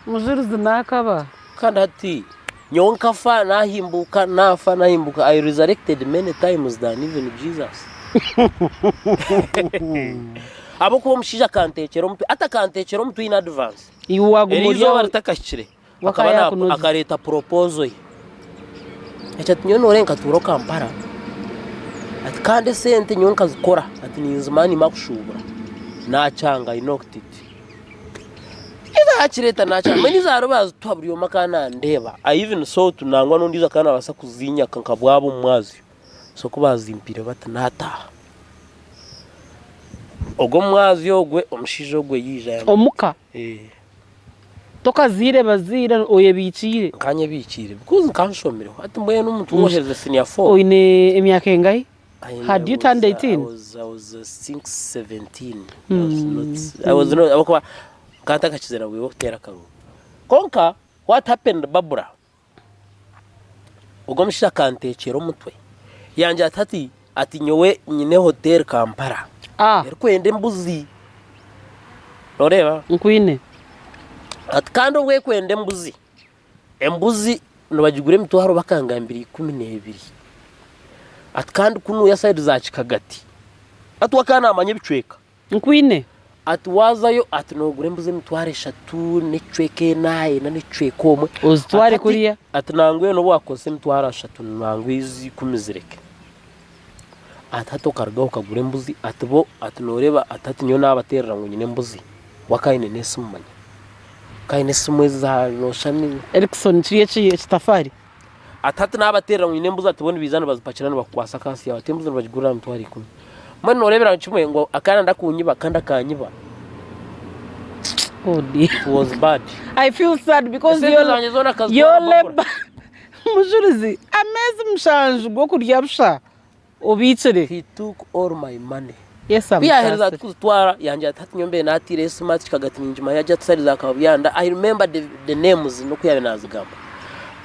Mujurizi naakaba. Kandi hati nyowe nkafa naahimbuuka, naafa naahimbuuka, I resurrected many times than even Jesus. Ahabw'okuba omushaija akanteekyera omutwe, hati akanteekyera omutwe in advance. Iwe waaguma Eri ori izooba aho. ritakahikire, We akaba akaba na- yaakunogize. akareeta proposal ye. Eki ati nyowe nooreeba nkatuura Kampala, ati kandi esente nyowe nkazikora, ati ninzimanya nimara kushuubura. Naakyanga, I knocked it. Naakireeta naakyanga, mbwenu eizooba baazituha buri omwe akaba nandeeba. I even saw nangwa n'ondiijo akaba naabaasa kuziinyaka nka bwaba omu mwazyo. So ku baazimpaire bati naataaha. Ogwo omwazyo ogwe omushaija ogwe yaija yangambira. Omuka? Tokaziire baziire oyebiikiire? Nkaba nyebiikiire because nkaba nshomireho. Hati mbwenu omuntu wohereza senior four. Oine emyaka engahi? Had you turned 18? I was, I was, I think 17. I was not, I was not, ahabw'okuba nkaba ntakakizire na bwire bw'okuteera akaruuru. Kwonka what happened Barbara, Ogwo omushaija akanteekyera omutwe yangira ati hati ati nyowe nyine hotel Kampala Ah. erikwenda embuzi noreeba Nkwine. ati kandi obu erikwenda embuzi, embuzi nibagigura emitwaro bakangambira 12 ati kandi kunuya sayidi za Kikagati hati we akaba namanya ebicweka. Nkwine. Ati waazayo ati noogura embuzi emitwaro eshatu n'ekicweka ena, ena n'ekicweka omwe. Ozitware Ati hati- kuriya. Ati nangwa eno obu waakukozesa emitwaro ashatu nangwa ezi ikumi zireke. Ati hati okarugaho okagura embuzi ati bo ati nooreeba ati hati nyowe naabateerera ngu nyine embuzi. We akaba aine n'esimu manya. Akaba aine esimu ezi za nooshusha ni. Ericsson kiri eki ekitafaari. Ati hati naabateerera ngu nyine embuzi ati bo nibaija nibazipakira nibakukwasa akaasi yaawe ati embuzi nibagigurira aha mitwaro ikumi. Mbwenu nooreebera kimwe ngu akaba nayenda kunyiba kandi akanyiba. Oh dear. It was bad. I feel sad because Esente your, zangye zoona akazitwara your Barbara. labor mujurizi ameezi mushanju g'okurya busha obiikire. He took all my money. Yesu Ku yaaherize amusaasire. ati kuzitwara yangira ati hati nyowe mbaire naatiire esimu ati kikagati ningimanya gye ati sari za Kabubyanda I remember the, the names n'oku yaabaire naazigamba.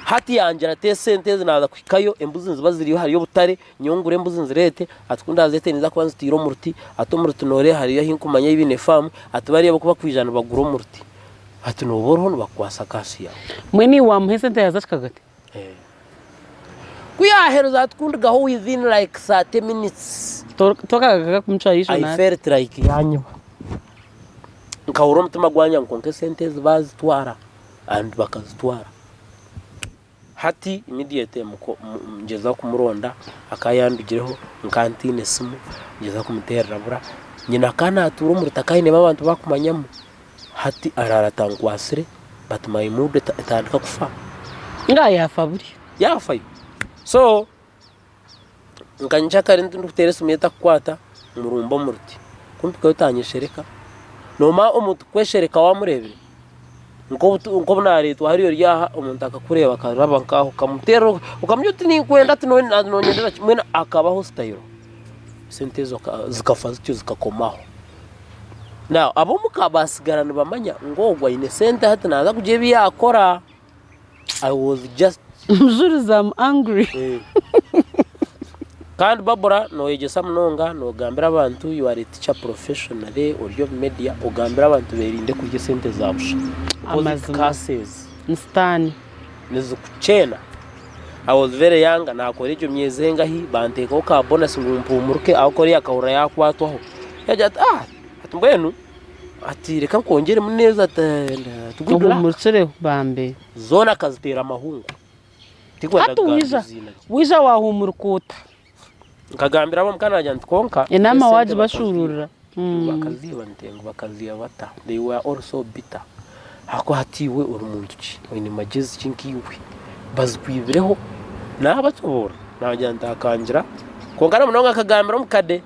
Hati yangira ati esente ezi naaza kuhikayo embuzi niziba ziriyo hariyo obutare nyowe ngure embuzi nzireete ati ku ndaazireete ninza kuba nzitaire omu ruti ati omu ruti nooreeba hariyo ahi nkumanya ahi baine faamu ati bariya bo ku bakwija nibagura omu ruti ati nooba oriho nibakukwasa kaasi yaawe. Mbwenu iwe waamuha esente yaaza kikagati? Eh. Ku yaaherize ati kundigaho within like 30 minutes. Tokagaruka kumucwa eriisho I nari? felt like yaanyiba. Nkahurira omutima gwangye ngu kwonka esente ezi baazitwara and bakazitwara. Hati immediately ngyezaho kumuronda akaba yandugireho nkaba ntaine esimu ngyezaho kumuteerera bura. Nyina akaba naatuura omu rutaka ainemu abantu baakumanyamu. Hati araara atankwatsire but my mood etandika kufa. Nga yaafa buri. Yaafayo. So nka nyenkyakare ndikuteera esimu ye etakukwata murumba omu ruti. Ku mpikayo tanyeshereka. Noomanya omuntu kukweshereka waamureebire, nk'obu naareetwa hariya ori aha omuntu akakureeba akaraba nk'aho okamuteerera okamugira oti ninkwenda ati noonyendera ki mbwenu akabaho sitayiro. Esente ezo zikafa zityo zikakomaho. Now ab'omuka baatsigara nibamanya ngu ogu aine sente hati naaza kugira ebi yaakora. I was just. Mujurizi am angry. Kandi Barbara noyegyesa munonga nogambira abantu you are a teacher professionally ori omu media ogambira abantu berinde kurya esente za busha because it Amazima. curses Ni sitaani. nizikukyena. I was very young nakora egyo myezi engahi bantekaho ka bonus ngu mpumuruke aho kori akahurira yakwatwaho yagira ati ah ati mbwenu Ati reka nkwongyeremu neza ati good luck. Ohumurukireho bambe. Zoona akaziteera amahungu. Tinkwenda Hati kugamba waija eiziina rye. waija waahumuruka ota? Nkagambira ab'omuka naagira nti kwonka Enaama esente waagibashuuruurira. bakaziiba. Bakaziiba nti ngu bakaziiba bata? They were all so bitter. Ahakuba hati iwe ori muntu ki? Oine magyezi ki nkaiwe? Bazikwibireho. Naabasoboorora naagira nti akangira. Kwonka na munonga akagambira omukade.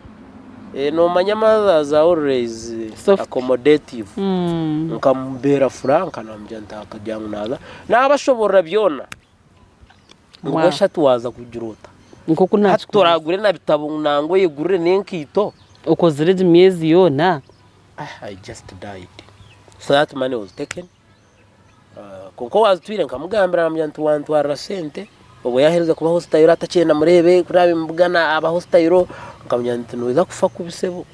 Noomanya mothers are always Soft. accommodative. Nkamubeera frank naamugira nti akagira ngu naaza naabashoboorora byona. Ngu Wow. eshatu waaza kugira ota? Nk'oku Hati naakikubuuza. toraagure na bitabo ngu nangwa oyegurire n'enkaito. Okozire egi myezi yoona. I just died. So that money was taken. Kwonka owaazitwire nkamugambira naamugira nti wantwarira sente, obwo yaaherize kuba hositayiro atakyenda mureebe ku naabe nimubugana aba hositayiro, nkamugira nti noija kufa kubi sebo.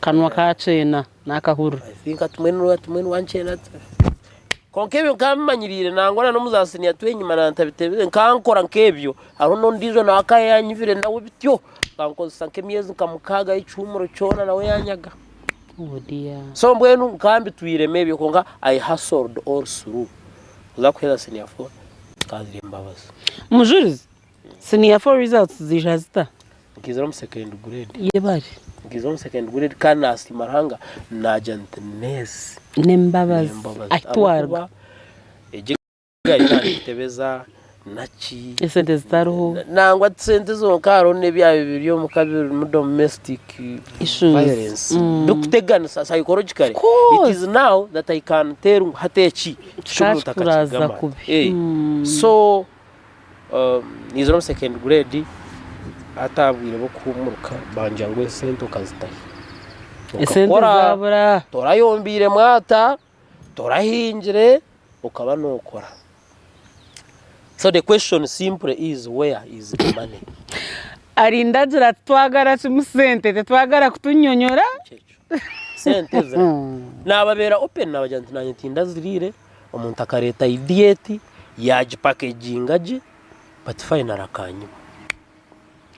Kanwa kakyena nakahurira. I think ati mbwenu ati mbwenu wankyena ati. Kwonka ebyo nkaba mbimanyiriire nangwa na n'omu za siniya tu enyima nantabitebize nkaba nkora nk'ebyo, hariho n'ondiijo nawe akaba yanyibire nawe bityo, akankozesa nk'emyezi nka mukaaga y'ekihuumuro kyona nawe yanyaga. Oh dear. So mbwenu nkaba mbitwiremu ebyo kwonka I hustled all through kuza kuheeza senior four nkagira embabazi. Mujurizi, senior four results ziija zita? Nkaizira omu second grade. Yebare. Nkaizira omu second grade kandi nasiima Ruhanga naagira nti nesi. N'embabazi. N'embabazi. Ahitwarwa. Ahabw'okuba egyo Egari naagitebeza naki. Esente zitariho. Nangwa ti sente zonka hariho n'ebyaba biri omuka birimu domestic Issues. violence bikuteganisa psychologically. Of course. It is now that I can tell ngu hati eki Kikakikuraza omuntu akakigamba. kubi. Eh, So naizire omu second grade hati aha bwire bw'okuhumuruka bangira ngu esente okazitahi. Esente Okakora, zabura. torayombiire mwata, torahingire. Okaba nokora. So the question simply is where is the money? Arinda agira ati twagara kimu sente titwagara kutunyonyora. Kyekyo. Sente zira. Nababeera open nabagira nti nanye tindaziriire, omuntu akareeta idea eti, yagipakeginga gye, but finally akanyiba.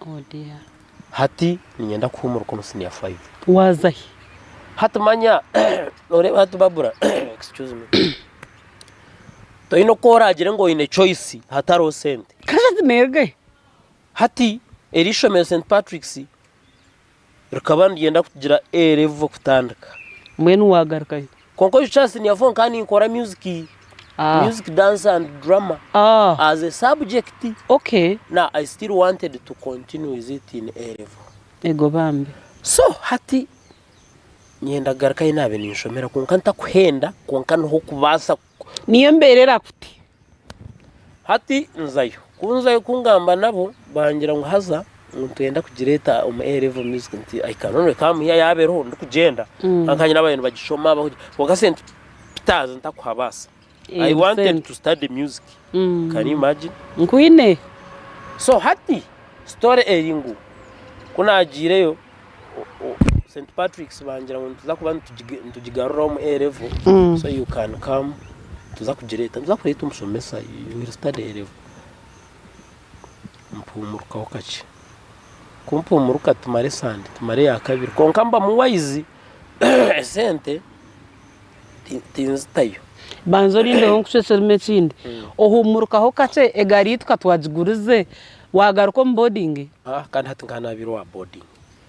Oh dear. Hati niinyenda kuhuumuruka omu siniya faayivu. Waaza hi? Hati manya nooreeba hati Barbra excuse me toine oku oraagire ngu oine choice hatariho sente. Kandi hati neeruga hi? Hati eri ishomero St Patrick's rikaba niryenda kutugira A level kutandika. Mbwenu waagarukayo? Kwonka oiju kya siniya fo nkaba ninkora music, music dance and drama as a subject. Okay. Now I still wanted to continue with it in A level. Ego bambi. So hati nyenda kugaruka ahi naabaire ninshomera kwonka ntakuhenda kwonka niho okubaasa. Niyo mbeera erakuta. Hati nzayo, ku nzayo ku ngamba nabo bangira ngu haza ngu nitwenda kugireeta omu A level music nti I can only come here yaaba eriho ndikugyenda kwonka nyine ababaire nibagishoma kwonka St Peters ntakuhabaasa. I wanted to study music can you imagine? Nkwine. So hati story eri ngu ku naagiireyo St Patrick's bangira ngu nituza kuba nitugigarura omu A level so you can come. Nituza kugireeta, nituza kureeta omushomesa, you will study A level. Mpuumurukaho kakye. Ku mpuumuruka tumara esande, tumara eya kabiri kwonka mbamu wise esente tinzitayo. Banza orindeho nkucwekyeremu ekindi. Ohuumurukaho kakye egaari ei tukatwagigurize waagaruka omu boarding? Kandi hati nkaba naabiire owa boarding.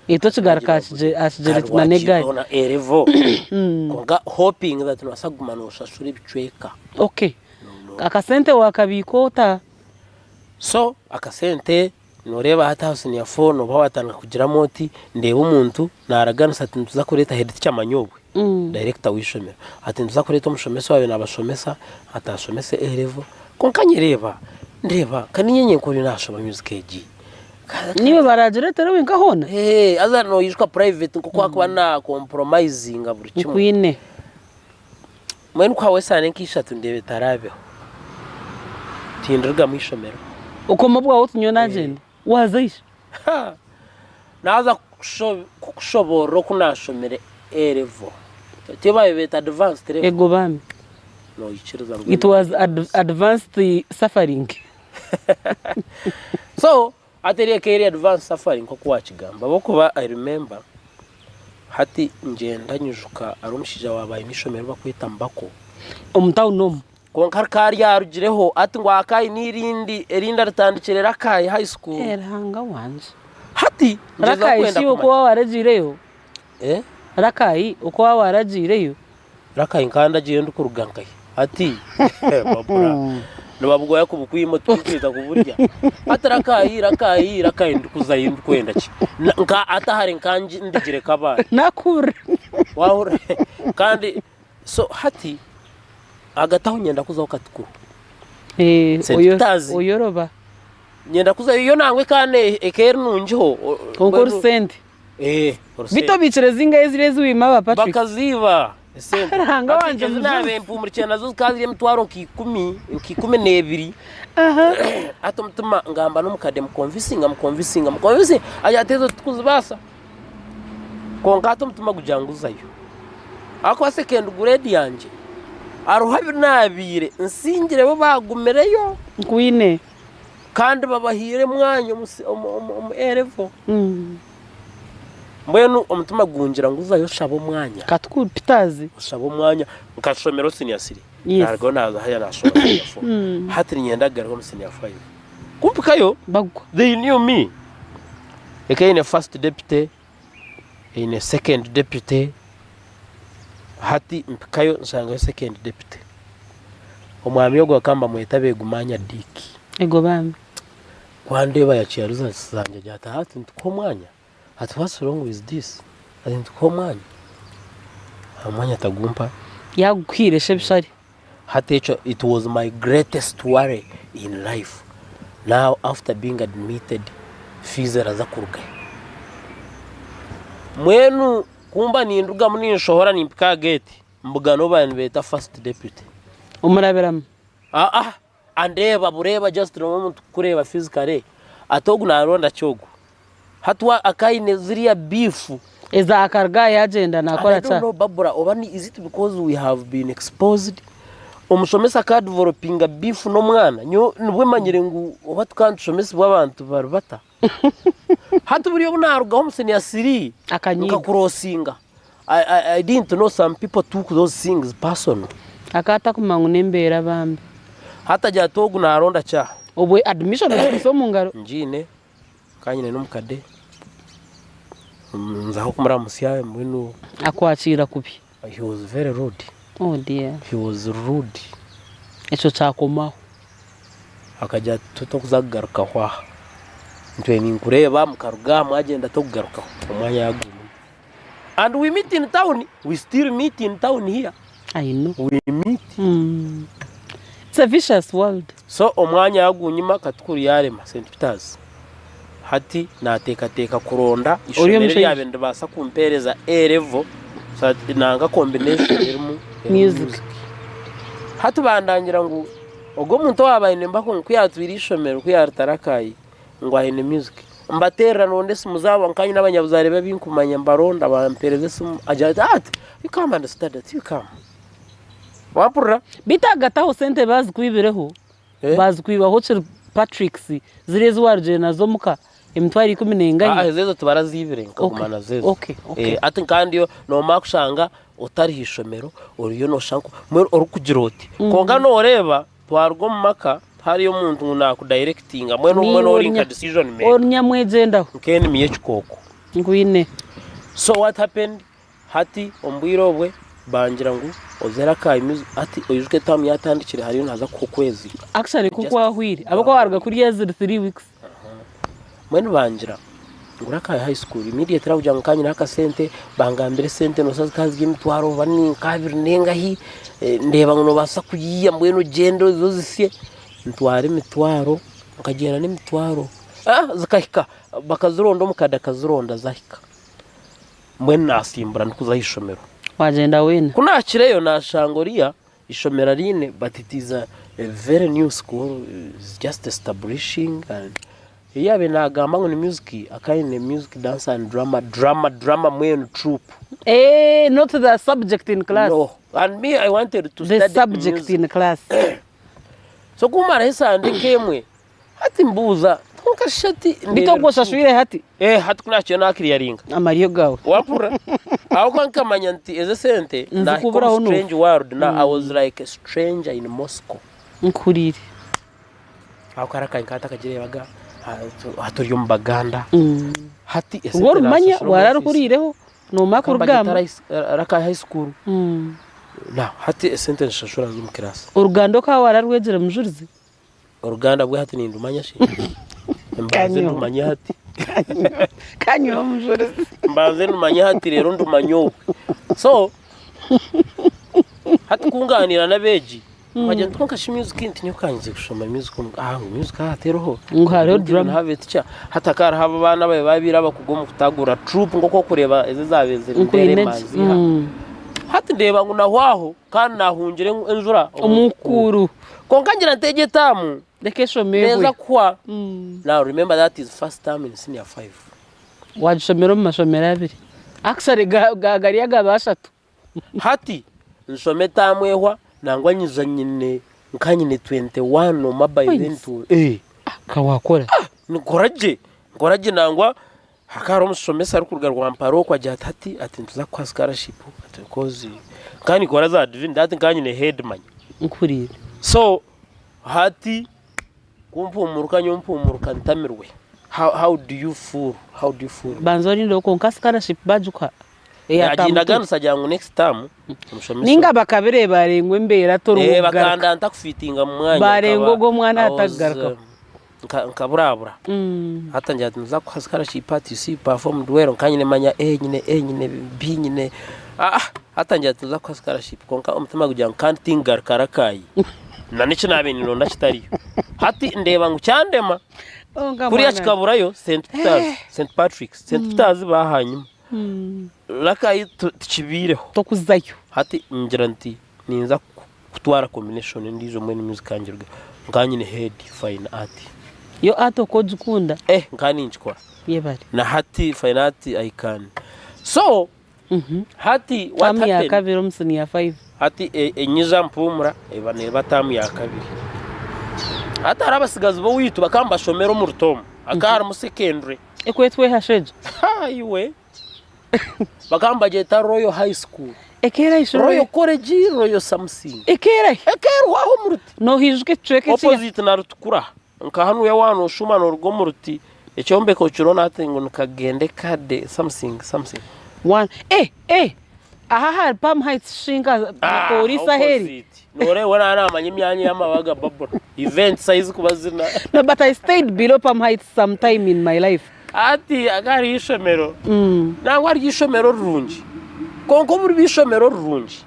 Itwe ekigaruka aha kigyere na n'egaari. A level kwonka hoping that nobaasa kuguma noshashura ebicweka. Okay. Akasente wakabiika ota? So akasente noreeba hati aha senior four noba watandika kugiramu oti ndeeba omuntu naraganisa ati nituza kureeta head teacher manya obwe director w'eishomero ati nituza kureeta omushomesa owaabaire nabashomesa ati ashomese A level kwonka nyereeba ndeeba ka ninye nyenka oriyo nashoma music egi. Niiwe baraagireetere wenka hoona? Eeh haza noyijuka private nkoku akuba na compromisinga buri kimwe. Nkwine. Mbwenu ku hahwa esaano nk'ishatu ndeeba etaraabeho, tindirugamu ishomero. Okoma obwawe oti nyowe naagyenda, waaza ishe? Ha! Naaza kukushoboorora oku naashomire A level. Tiyo baabaire beeta advanced level? Ego bambi. Noikiriza ngu. It was advanced suffering. So hati eri eka eri advance safari nk'oku wakigamba ahabw'okuba I remember hati ngyenda nyijuka hariho omushaija owaaba aine eishomero bakweta Mbako. Omu tawuni omu? Kwonka rikaba ryarugireho hati ngu akaba aine erindi erindi aritandikire Rakai high school. Eh Ruhanga wangye. Hati ngyezaho Rakai kwenda shi iwe kumanya. oku waaba waragiireyo? Eh? Rakai oku waaba waragiireyo? Rakai nkaba ndagiireyo ndikuruga nkahi? Hati Barbra nibabugoya kubukwima oturikwija kuburya. Hati Rakai, Rakai, Rakai ndikuzayo ndikwenda ki? Nka hati ahari nka ndigire Kabale. Nakuhurira. Wahurira? Kandi so hati ahagati aho nyenda kuzaho Katukuru. Eh, St. Peters. Oyoroba. Nyenda kuzayo yo nangwa ekaba eka eri nungiho. Kwonka orusente. Eh, orusente. Beitu obiikire zingahi ziriya ezi waima aba Patrick? Bakaziiba esente. Ruhanga Hati wangye ezi mujuni. naaba empumurikire nazo zikaba ziri emitwaro nka ikumi, nka ikumi n'ebiri. Hati omutima ngamba n'omukade mukonvisinga, mukonvisinga, mukonvisinga, agira ati ezo titukuzibaasa. Kwonka hati omutima gugira ngu zayo. Ahakuba second grade yangye hariho abu naabaire nsingire bo baagumireyo. Nkwine. Kandi babahaire omwanya omu A level. Mbwenu omutima gungira ngu zayo oshabe omwanya. Katuku Peters. Oshabe omwanya. Nkashomera senior three. Yes. Narugaho naaza haya naashoma senior four. Hati niinyenda kugaruka omu senior five. Ku mpikayo, Bagwa. they knew me. Eka eine first deputy, eine second deputy, hati mpikayo nshangayo second deputy. Omwami ogwo bakaba nibamweta Begumanya Dick. Ego bambi. Ku andeeba yakiira results zangye agira ati hati nitukuha omwanya? Ati what's wrong with this? Ati nitukuha omwanya? Omwanya tagumpa. Yagukuhaire shi ebishare? Hati ekyo it was my greatest worry in life now after being admitted fees eraza kurugahi? Mbwenu kumba nindugamu ninshohora nimpika aha gate mbugana ou baabaire nibeeta first deputy. Omurabiramu? Aa andeeba bureeba just nooba omuntu kukureeba physically ati ogu naronda ki ogu? Hati we akaba aine ziriya beef. Eza akaruga aha yagyenda nakora And I ki don't aha? know Barbara oba ni is it because we have been exposed omushomesa aka developinga beef n'omwana nyowe nibwe manyire ngu oba tukaba nitushomesibwa abantu bari bata hati buriya obu narugaho omu senior three Akanyiga. nka crossinga I, I, I didn't know some people took those things personal Akaba atakumanya ngu n'embeera bambi. hati agira ati ogu naronda ki aha Obwe admission ogikwitse omu ngaro. ngiine Nkaba nyine n'omukade, nzaho kumuramutsya mbwenu. Akwakiira kubi. He was very rude. Oh dear. He was rude. Ekyo kyakomaho. Akagira ati tokuza kugarukaho aha. Ntwire ninkureeba mukaruga aha mwagyenda tokugarukaho. Omwanya yagunyima. And we meet in town, we still meet in town here. I know. We meet. It's a vicious world. So omwanya yagunyima Katukuru yarema St Peters. Hati nateekateeka kuronda Ori ishomero omushaija. eryabaire niribaasa kumpeereza A level so that nanga combination erimu erimu Music. music. Hati bandangira ngu ogwo omuntu owabaire nimbaho ngu ku yatwire ishomero ku yaritarakayi ngu aine music. Mbateerera nonda esimu zaabo nka nyine abanyabuzaare be abinkumanya mbaronda bampeereza esimu agira ati ati you come and study ati you come. Wampurira? Beitu ahagati aho sente bazikwibireho, Eh? bazikwibaho kiri Patrick's ziriya ezi warugire nazo omuka emitwaro ikumi nengahi. Ah, ezo ezo tibaraziibire nkaguma Okay, nazo ezo. okay, okay. Eh, ati kandi yo noomara kushanga otari ha ishomero oriyo nooshusha nku mbwenu orikugira oti kwonka nooreeba twaruga omu maka tihariyo omuntu ngu naakudayirekitinga mbwenu Niiwe mbwenu ori nka orinya decision maker orinyamwegyendaho. nk'enimi y'ekikooko. Nkwine. So what happened Hati omu bwire obwe bangira ngu oze Rakai Music hati oijuke term yatandikire hariyo nihaza kuhwa okwezi. Actually ku kwahwire ahabw'okuba waruga kuriya ziri 3 weeks. Mbwenu bangira ngu Rakai High School immediately ahabw'okugira ngu nkaba nyineho akasente bangambira esente noshusha zikaba ziri emitwaro oba ni nk'abiri nengahi ndeeba ngu nobaasa kuyiiya mbwenu ogyende oze ozisye ntwara emitwaro nkagyenda n'emitwaro zikahika bakazironda omukade akazironda zahika. Mbwenu nasimbura ndikuza aha ishomero. Wagyenda weena. Ku naakireyo naashanga oriya ishomero ariine but it is a very new school is just establishing and ei yaabaire naagamba ngu ni music akaba aine music, dance and drama, drama, drama mbwenu troupe. Eeh not the subject in class. No and me I wanted to The study subject music. in class. So kumaraho esande nk'emwe Hati mbuuza, kwonka shi hati Beitu ogwo oshashwire hati? Eh, hati ku naakire naakiriyaringa. Amaryo gaawe. Wampurira? Ahabw'okuba nkamanya nti ezi esente naahika Nzikuburaho omu n'obu. strange world now I was like a stranger in Moscow. Nkuhuriire. Ahabw'okuba hare nkaba ntakagireebaga, hati ori omu Baganda. Hati Ogwo esente orumanya naazishashura omu ofiisi. wararuhuriireho noomara Bakambagye kurugamba. Rakai High School. Now hati esente nzishashura nza omu kiraasi. Oruganda okaba wararwegyire mujurizi? Oruganda bwe hati nindumanya shi? Mbanze ndumanye hati. Kanyoho omujurizi. Mbanze ndumanye hati reero ndumanye obwe. So, hati kungaaniira n'abeegi, mbagira nti kwonka shi music nti nyowe kanyize kushoma music omu ah ngu music aha teriho. Ngu hariho Don't even drama. have a teacher. Hati hakaba hariho abaana ababaire babaire abakugu omu kutagura troupe nk'oku orikureeba ezi ezaabaire ziri Nkwine Ndeere gye. Emanzi ha. Hati ndeeba ngu nahwaho kandi naahungira enjura Omu nkuuru. Kwonka ngira nti egyo etaamu Reka eshome ehwe. neeza kuhwa. Now remember that is first term in senior five. Waagishomera omu mashomero abiri. Actually ga- ga- gari agaba ashatu. Hati nshoma etaamu ehwa nangwa nyija nyine nka nyine 21 oma by then Points. to eh Ka waakora. nkora gye nkora gye nangwa Hakaba hariho omushomesa arikuruga Rwampara okwo agira ati hati ati nituza kukuha scholarship ati because nkaba ninkora za divinity hati nkaba nyine head manya. Nkuhuriire. So hati ku mpumuruka nyowe mpumuruka ntamirwe how, how do you fool how do you fool Banza orindeho kwonka scholarship bagikuha eya term two? Yagindaganisa agira ngu next term omushomesa Ninga bakabireeba barengwa embeera tori Eh, ow'okugaruka. bakanda ntakufitinga mu mwanya Barengwa nkaba ogwo omwana I was, atagarukaho. Nkaburabura. Hati ngira nti nza kuha scholarship ati you see you performed well nka nyine manya A nyine A nyine B nyine ah hati ngira nti nza kuha scholarship kwonka omutima gugira ngu kandi tingaruka Rakai na n'eki naabaire ninonda kitariyo. Hati ndeeba ngu kyandema kuriya kikaburayo St Peters, St Patrick's, St Peters baahanyima Rakai tikibaireho. Tokuzayo. Hati ngira nti ninza kutwara combination endiijo mbwenu music yangye erugeho nkaba nyine head fine art. Yo art oku ogikunda? Eh nkaba ninkikora. Yebare. Na hati fine art I can. So hati what Term ya happened. kabiri omu senior 5. Hati enyija mpumura eba neba term ya kabiri. Hati hariho abasigazi b'owaitu bakaba nibashomera omu Rutomo. Hakaba harimu secondary. Ekwetwa eha shi egyo? Ha iwe. Bakaba nibagyeta Royal High School. Ekeera shi Royal College, Royal something. Ekeera hi? Ekeerwaho omu ruti. Nohijuka ekicweka eki? Opposite na Rutukura. Nka hanuya waaba nooshuuma nooruga omu ruti, ekyombeko kiriho nahati ngu nikagenda ekade something something. One. Eh, eh! Aha ahari Palm Heights shi nka police aheeri? Opposite. Nooreeba naaba naamanya emyanya y'amabaga Barbara. Events ahu zirikuba ziri. No, but I stayed below Palm Heights sometime in my life. Hati hakaba hariyo eishomero, nangwa hariyo eishomero rirungi, kwonka obu riba eishomero rirungi,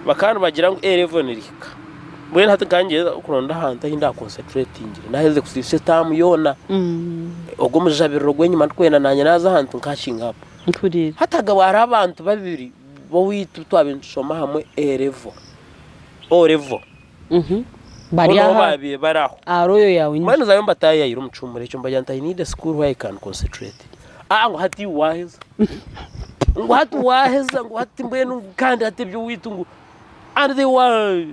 bakaba nibagira ngu A level nirihika. Mbwenu hati nkaba ningyeza kuronda ahantu ahu ndakonseturetingire, naherize kusiisa etaamu yoona, ogwo omujabiriro gw'enyima ndikwenda naanye naaza ahantu nkakinga apu. Mpuriire. Hati hakaba hariho abantu babiri b'owaitu twabaire nitushoma hamwe A level, O level. Bari Bo niho aha baabaire bari aho. aha Royal yaawe nyingi. Mbwenu nzayo mbataayaayire omu kihuumuro ekyo mbagira nti I need a school where I can concentrate. Aa ngu hati iwe waaheza. Ngu hati waaheza ngu hati mbwenu ngu kandi hati eby'owaitu ngu. And they were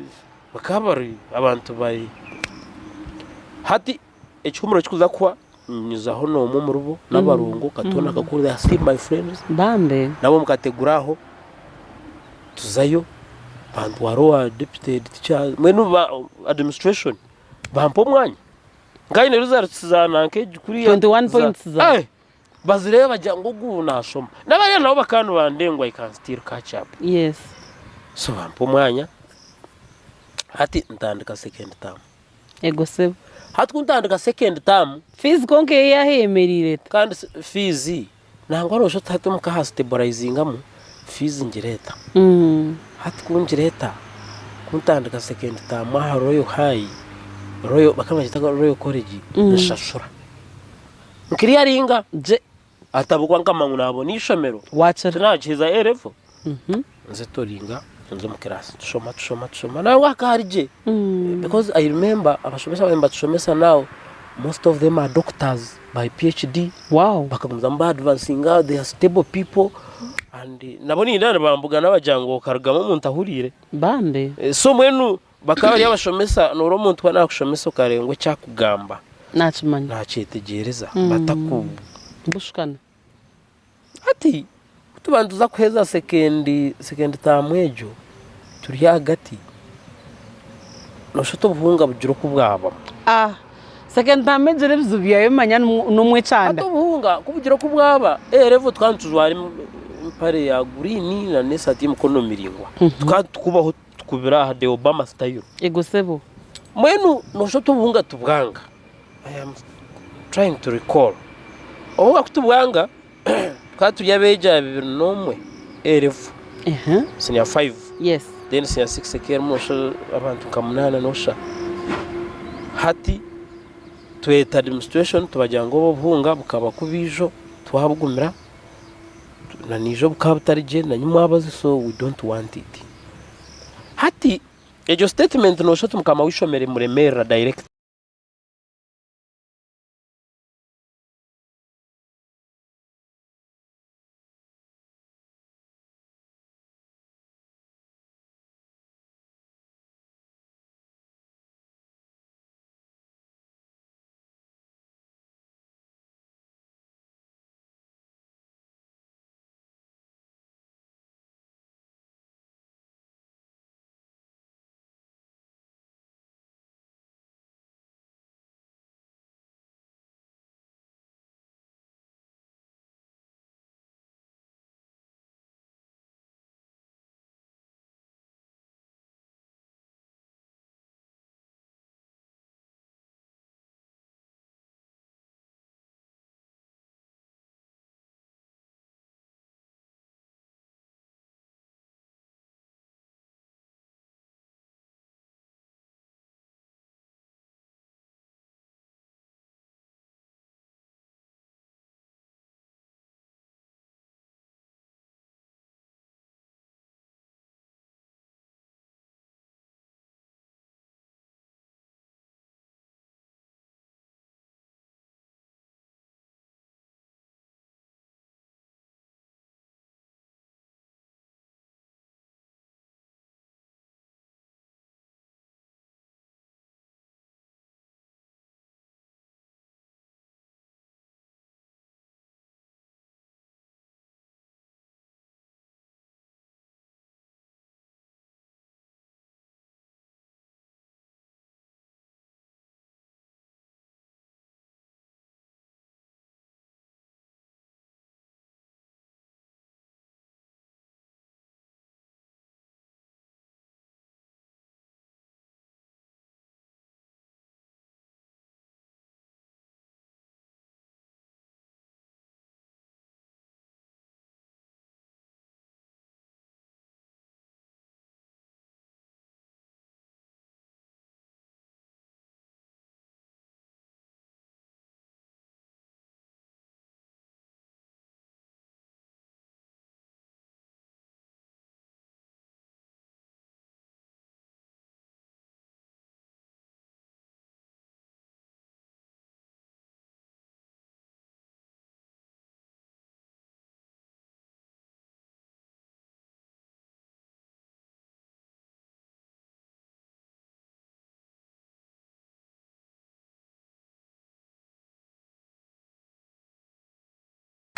bakaba bari abantu bari hati ekihumuro kikuza kuhwa nyizaho n'omwe omuribo n'abarongo katoona kakuru they are still my friends Bambe. nabo mukategura aho tuzayo bantwara owa deputy head teacher mbwenu ba administration bampa omwanya nkanyine results za nanka egi kuriya 21 points za. Eh, bazireebe bagira ngu ogu nashoma nabariya nabo bakaba nibandeba ngu I can still catch up Yes. so bampa omwanya hati ntandika second term Ego sebo. Hati ku ntandika second term. Fees kwonka eyo yaaha eyemereire eta? Kandi fees nangwa noshusha oti hati omuka ha stabilizingamu fees ngireeta. Hati ku ngireeta ku ntandika second term aha Royal High, Royal bakaba nibagyeta Royal College nshashura. Nkiriyaringa Gye. Ahabw'okuba nkamanya ngu naabona eishomero, Waakira. tinaakiheeza A level. Nze turinga nza omu class tushoma tushoma tushoma nangwa hakaba hari gye because I remember abashomesa ababaire nibatushomesa now most of them are doctors by PhD Wow. bakagumizamu ba advancinga they are stable people and nabo nindeeba nibambugana bagira ngu okarugamu omuntu ahuriire. Bambi. So mbwenu bakaba bari abashomesa noreeba omuntu ku araakushomesa okareeba ngu eki akugamba. Naakimanya. Naakyetegyereza bataku. Bushukana. Hati ku tuba nituza kuheeza sekendi sekendi taamu egyo turi ahagati, nooshusha oti obuhunga bugira oku bwabamu. Ah! Sekendi taamu egira ebizibu byayo manya n'omwekyanda. Hati obuhunga ku bugira oku bwaba, A level tukaba nitujwara empare ya guriini na n'esaati y'emikono miraingwa. Tukaba tukubaho tukubira aha the Obama style. Ego sebo. Mbwenu noshusha oti obuhunga tubwanga. I am trying to recall. Obuhunga kutubwanga tukaba turi abeegi 21 A level Ehe. senior 5 Yes. then senior 6 ekaba erimu noshusha abantu nka munaana noshusha. Hati tweta administration tubagira ngu obuhunga bukaba kubi ijo twabugumira na niijo bukaba butari gye na nyimwabazi so we don't want it. Hati egyo statement noshusha oti mukama w'eishomero emuremerera direct.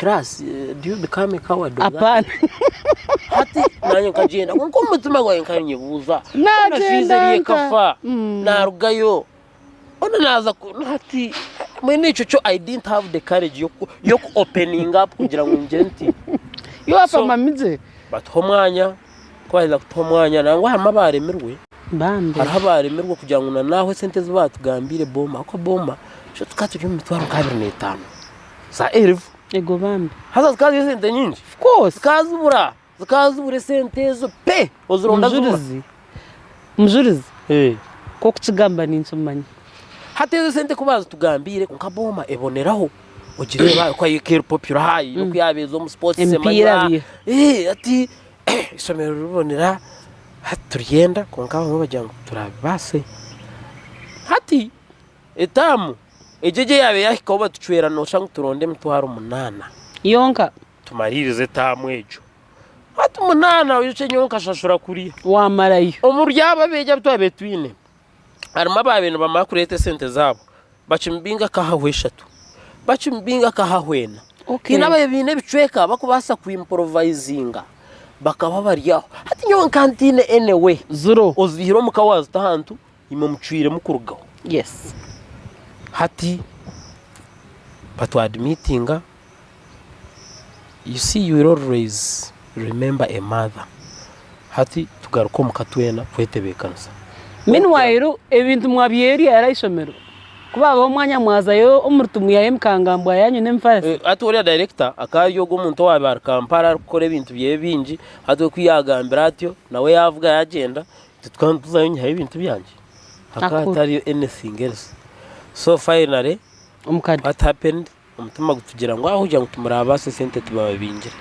class eh, do you become a coward of that? Apaana. Hati nanye nkagyenda kwonka omu mutima gwangye nkaba ninyebuuza Nagyenda fiizi eri nta? ekafa narugayo ona naaza ku- hati mbwenu ekyo kyo I didn't have the courage yoku yoku opening up kugira ngu ngire nti Iwe So- wapamamigye. batuha omwanya ku baheza kutuha omwanya nangwa harimu abaaremirwe Bambi. Hariho abaaremirwe kugira ngu na naaho esente ezi baatugambiire booma ahabw'okuba booma itwe tukaba turi omu mitwaro nka abiri n'etaano za erifu. Ego bambi. Haza zikaba ziri esente nyingi. Of course. Zikaba zibura, zikaba zibura esente ezo pe, ozironda zibura. Mujurizi. Mujurizi. Eh. Ku okukigamba ninkimanya. Hati ezo esente ku baazitugambiire kwonka booma eboneraho ogireeba oku eri popular haayi oku yaaba eza omu sports Emipiira emanywa. bye. Eh, hati eishomero ribonera. Hati turyenda kwonka abamwe bagira ngu turabibaase. Hati etaamu egyo egyo eyaabaire yaahikaho batucwera nooshusha ngu turonde emitwaro munaana. Yonka. Tumariirize etaamu egyo. Hati munaana oijukye nyowe nkashashura kuriya. Waamarayo. Omuri abo abeegi abu twabaire twine harimu abaabaire nibamara kureeta esente zaabo bakimubinga akahahwa eshatu, bakimubinga akahahwa ena. Okay. Haine ababaire baine ebicweka bakubaasa ku improvisinga bakaba bari aho. Hati nyowe nka ntiine any way. Zuro. Oziihire omuka waazita ahantu, imwe mucwiremu kurugaho. Yes. Hati batu admittinga, you see you will always remember a mother. Hati tugaruka omuka twena kwetebeekanisa. Meanwhile ebintu mwabyerya hare ah'eishomero ku baabaha omwanya mwazayo omuri tumwihayo emikangambwa yaanyu n'emifarisi. Hati oriya director akaba ari ogwo omuntu owaabaire ari Kampala arikukora ebintu byeye bingi, hati we ku yaagambire atyo nawe yaavuga yaagyenda, itwe tukaba nituzayo nyihayo ebintu byangye, hakaba hatariyo anything else. So finally Omukade. what happened, Omutima gutugira ngu ahu kugira ngu timuraabaasa esente tibababingire.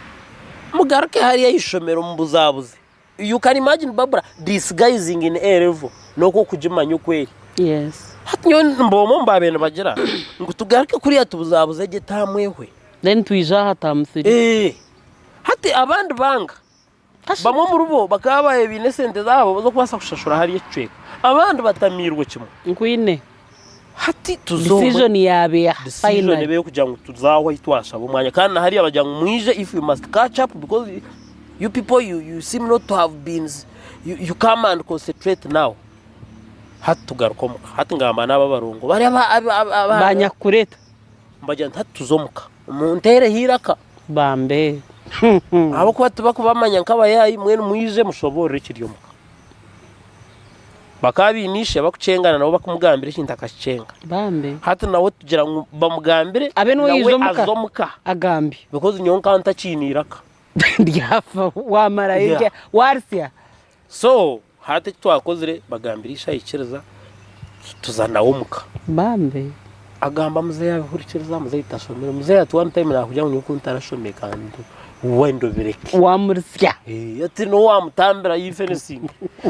Mugaruke hariya aha ishomero mubuzabuze. You can imagine Barbara disguising in A level n'oku okugimanya oku eri. Yes. Hati nyowe mba omwe omu baabaire nibagira ngu tugaruke kuriya tubuzabuze gye taamu ehwe. Then twije aha taamu thiri. Eeh. Hati abandi banga. Bamwe omuri bo bakaba baabaire baine esente zaabo z'okubaasa kushashura hariya ekicweka. Abandi batamiirwe kimwe. Nkwine. Hati tuze omwe. Decision yaaba eha Decision finally. ebe ey'okugira ngu tuze aho ahu twashaba omwanya. Kandi na hariya bagira ngu mwije if you must catch up because you people you, you seem not to have been, you, you come and concentrate now. Hati tugaruka omuka. Hati ngamba n'abo abarongo bariya aba, aba, aba, aba, Banyakukureeta. Mbagira nti hati tuze omuka. Munteereho eiraka. Bambe. Ahabw'okuba tibakubamanya nk'abayaayi mbwenu mwije mushoboorore ekiri omuka. Bakaba baine ishe bakukyengana nawe bakumugambira ekintu akakikyenga. Bambe. Hati nawe tugira ngu bamugambire Abe niwe nawe yaija omuka. aze omuka. Agambye. Because nyowe nkaba ntakiine eiraka. Ryafa wamarayo Yeah. rya warisya. So hati eki twakozire bagambira ishe aikiriza tuza nawe omuka. Bambe. Agamba muzeeyi abihurikiriza muzeeyi tashomire muzeeyi ati one time nakugira ngu nyowe ku ntarashomire kandi wenda obireke. Wamurisya. Eh, ati niwe wamutambira if anything.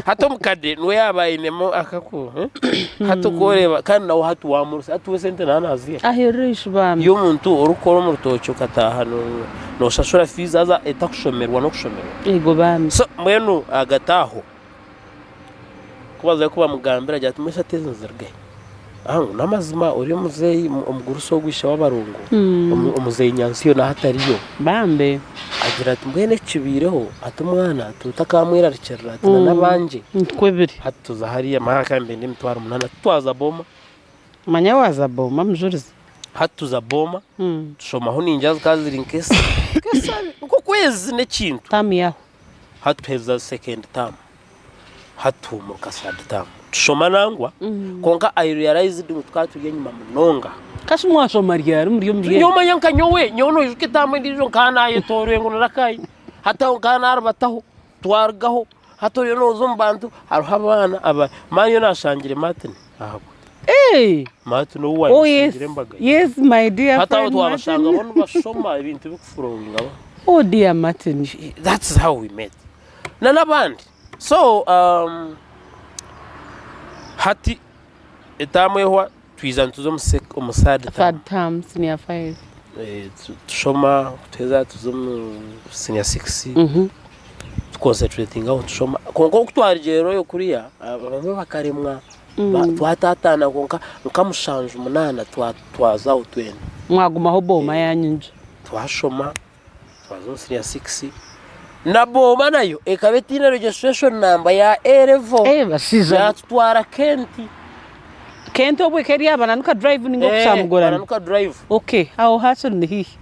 Hati omukade niwe yaaba ainemu akaku eh? Hati ku oreeba kandi nawe hati wamurisya hati we esente naaba naziiha. Ahirire eishu bambe. Iyo omuntu orikukora omu rutookye okataaha nooshashura fiizi haza etakushomerwa n'okushomerwa. Eego bambi. So mbwenu ahagati aho ku bazayo ku bamugambira agira ati mbwenu shi hati ezi nziruga hi? Aha ngu n'amazima ori omuzeeyi omugurusi ogu ishe w'abarongo omuzeeyi Nyansiyo naha atariyo. Bambi. Agira ati mbwenu eki kibaireho ati omwana tutakamwerarikirira ati na n'abangye. Nikwo biri. Hati tuza hariya mara ka mbende emitwaro munaana titwaza booma. Manya waaza booma mujurizi. Hati tuza booma tushomaho ningira zikaba ziri nk'okwezi n'ekintu. Taamu yaaho. Hati tuheza second term hati tuhumuruka third term tushoma nangwa kwonka I realized ngu tukaba turi enyima munonga. Kashi mwashoma ryari muri omuri Nyowe omanya nka nyowe nyowe noijuka etaamu endiijo nkaba nayetoorire ngu narakayi hati aho nkaba narubataho twarugaho hati oriyo nooza omu bantu hariho abaana aba mani nyowe nashangire Martin ahabwe Hey! Martin ou Oh yes, waayesiigire embaga ye yes my dear hati abo friend twabashanga Martin. bo nibashoma ebintu bikufurowinga bo Oh dear Martin. That's how we met na n'abandi so um, hati etaamu ehwa twija nituza omu sec- omu third term. Third term, senior five. Eh, tu- tushoma tuheeza tuza omu senior six Mhm. tuconcentratinga aho tushoma kwonka oku twarugyereyo kuriya abamwe bakaremwa ba- twataataana kwonka nka mushanju munaana twa- twazaho twena Mwagumaho booma yanyu nju. Twashoma twaza omu senior 6 na Boma nayo ekaba etaine registration number ya A level Eh, bashaija. yatutwara Kent. Kent obwo eka eri aha Bananuka Drive ninga Eh, okukyamugorana? Bananuka Drive. Okay, aho hakiri ni haihi.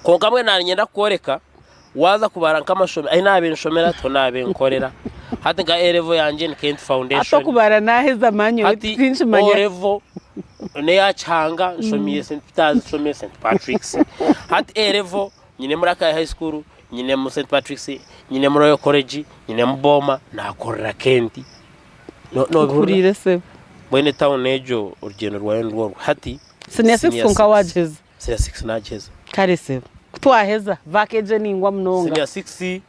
Kwonka mbwenu nanyenda kukworeka Waaza kubara nk'amashomero, ahi naabaire nshomera tiho naabaire nkorera. Hati nka A level yangye ni Kent Hati Foundation. okubara naaheza amaani nyowe Hati tinkimanya. O level n'eya Kihanga nshomiire St Peters, nshomiire St Patrick's. Hati A level nyinemu Rakai High School, nyinemu St Patrick's, nyinemu Royal College, nyinemu Boma, naakorera Kent. No- Noobihurira? Nkuhuriire sebo. Mbwenu etawuni egyo orugyendo rwayo nirwo orwo. Hati Senior six senior kwonka six. waagiheza. Senior 6 nagyeza. Kare sebo. Ku twaheza, vaaka egyo eningwa munonga. Senior 6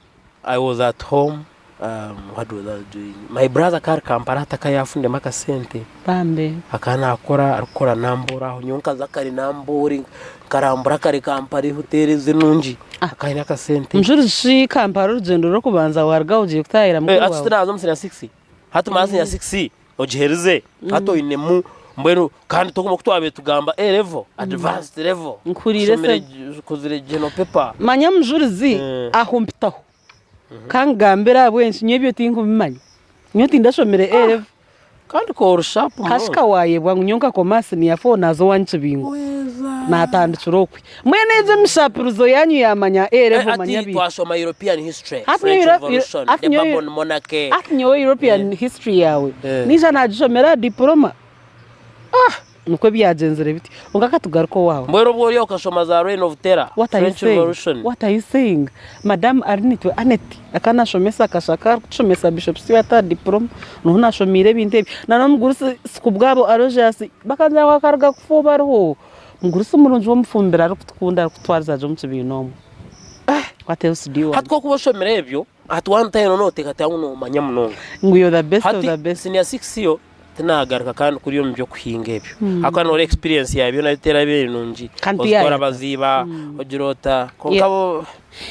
I was at home um, what was I doing? My brother akaba ari Kampala hati akaba yafuniremu akasente. Bambe. Akaba nakora arikukora Namboore aho nyowe nkaza kare Namboore nkarambura kare Kampala hoteeri ezi enungi. Akaba aine akasente. Mujurizi shi Kampala orugyendo rw'okubanza warugaho ogiire kutaahira mukuru Eh, hati waawe? tinaza omu senior 6. Hati mara senior 6 ogiherize hati oinemu mbwenu kandi tokuma oku twabaire tugamba A level advanced level Nkuhuriire oshomire se. okozire general paper Manya mujurizi aho mpitaho kangambire ahabw'enki nyowe ebyo tinkubimanya nyowe tindashomire A level kandi ka ori sharp munonga. Kashika wayebwa ngu nyowe nkakoma senior four naaza owanyu Kibingo natandikira okwe mbwenu egyo emishapirizo yanyu yamanya A level manya Hati bi twashoma European history, Hati French nyowe Revolution, hati the nyowe Bourbon monarchy. hati nyowe European history yawe Eh. naija nagishomera aha diploma ah nikwo byagyenzire bityo kwonka katugaruke owaawe. Mbwenu obwo ori okashoma za Reign of Terror, What are you French saying? Revolution. What are you saying? Madam Arinitwe Annet akaba nashomesa akashaka arikutushomesa Bishop Stuart aha diploma niho nashomiire ebintu ebyo. Na n'omugurusi Sikubwabo Aloysius bakangira ngu akaruga kufa obu ariho. Mugurusi murungi w'omufumbiro arikutukunda arikututwariza gye omu kibiina omwo. What else do you want? Hati ku orikuba oshomire ebyo, hati waamutayo nooteekateeka ngu noomanya munonga. Ngu you're the best of Hati the best. senior six yo tinaagaruka kandi kuriya omu by'okuhinga ebyo. Ahabw'okuba noreeba experience yaabyo nayo teraba eri nungi. Kandi Ozikora tiyayata. baziiba, ogira ota. Kwonka Yeah. bo.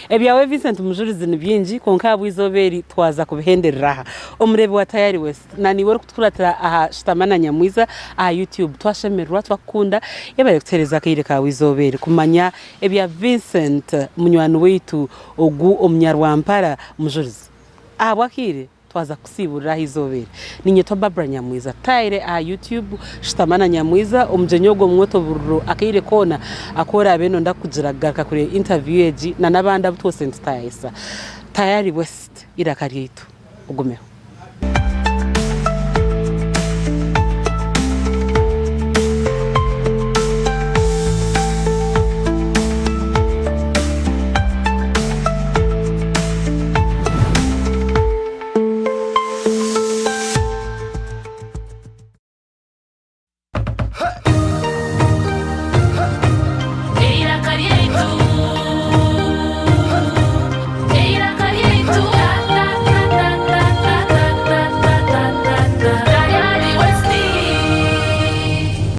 Ebyawe Vincent Mujurizi ni bingi kwonka ahabw'eizooba eri twaza kubihenderera aha. Omureebi wa Tayari West na naiwe orikutukuratira aha Shutama na Nyamwiza aha YouTube twashemererwa twakukunda yebare kutuheereza akaire kaawe eizooba eri kumanya ebya Vincent munywani waitu ogu omunyarwampara Mujurizi. Ahabw'akaire Twaza kukusiiburira aha izooba eri. Niinyetwa Barbra Nyamwiza. Tutaahire aha YouTube, shutama na Nyamwiza, omugyenyi ogwo omwote obururu akaire koona aku oraabe nonda kugira kugaruka kureeba interview egi na n'abandi abu twose nitutaayisa. Tayari West, eiraka ryaitu. Ogumeho.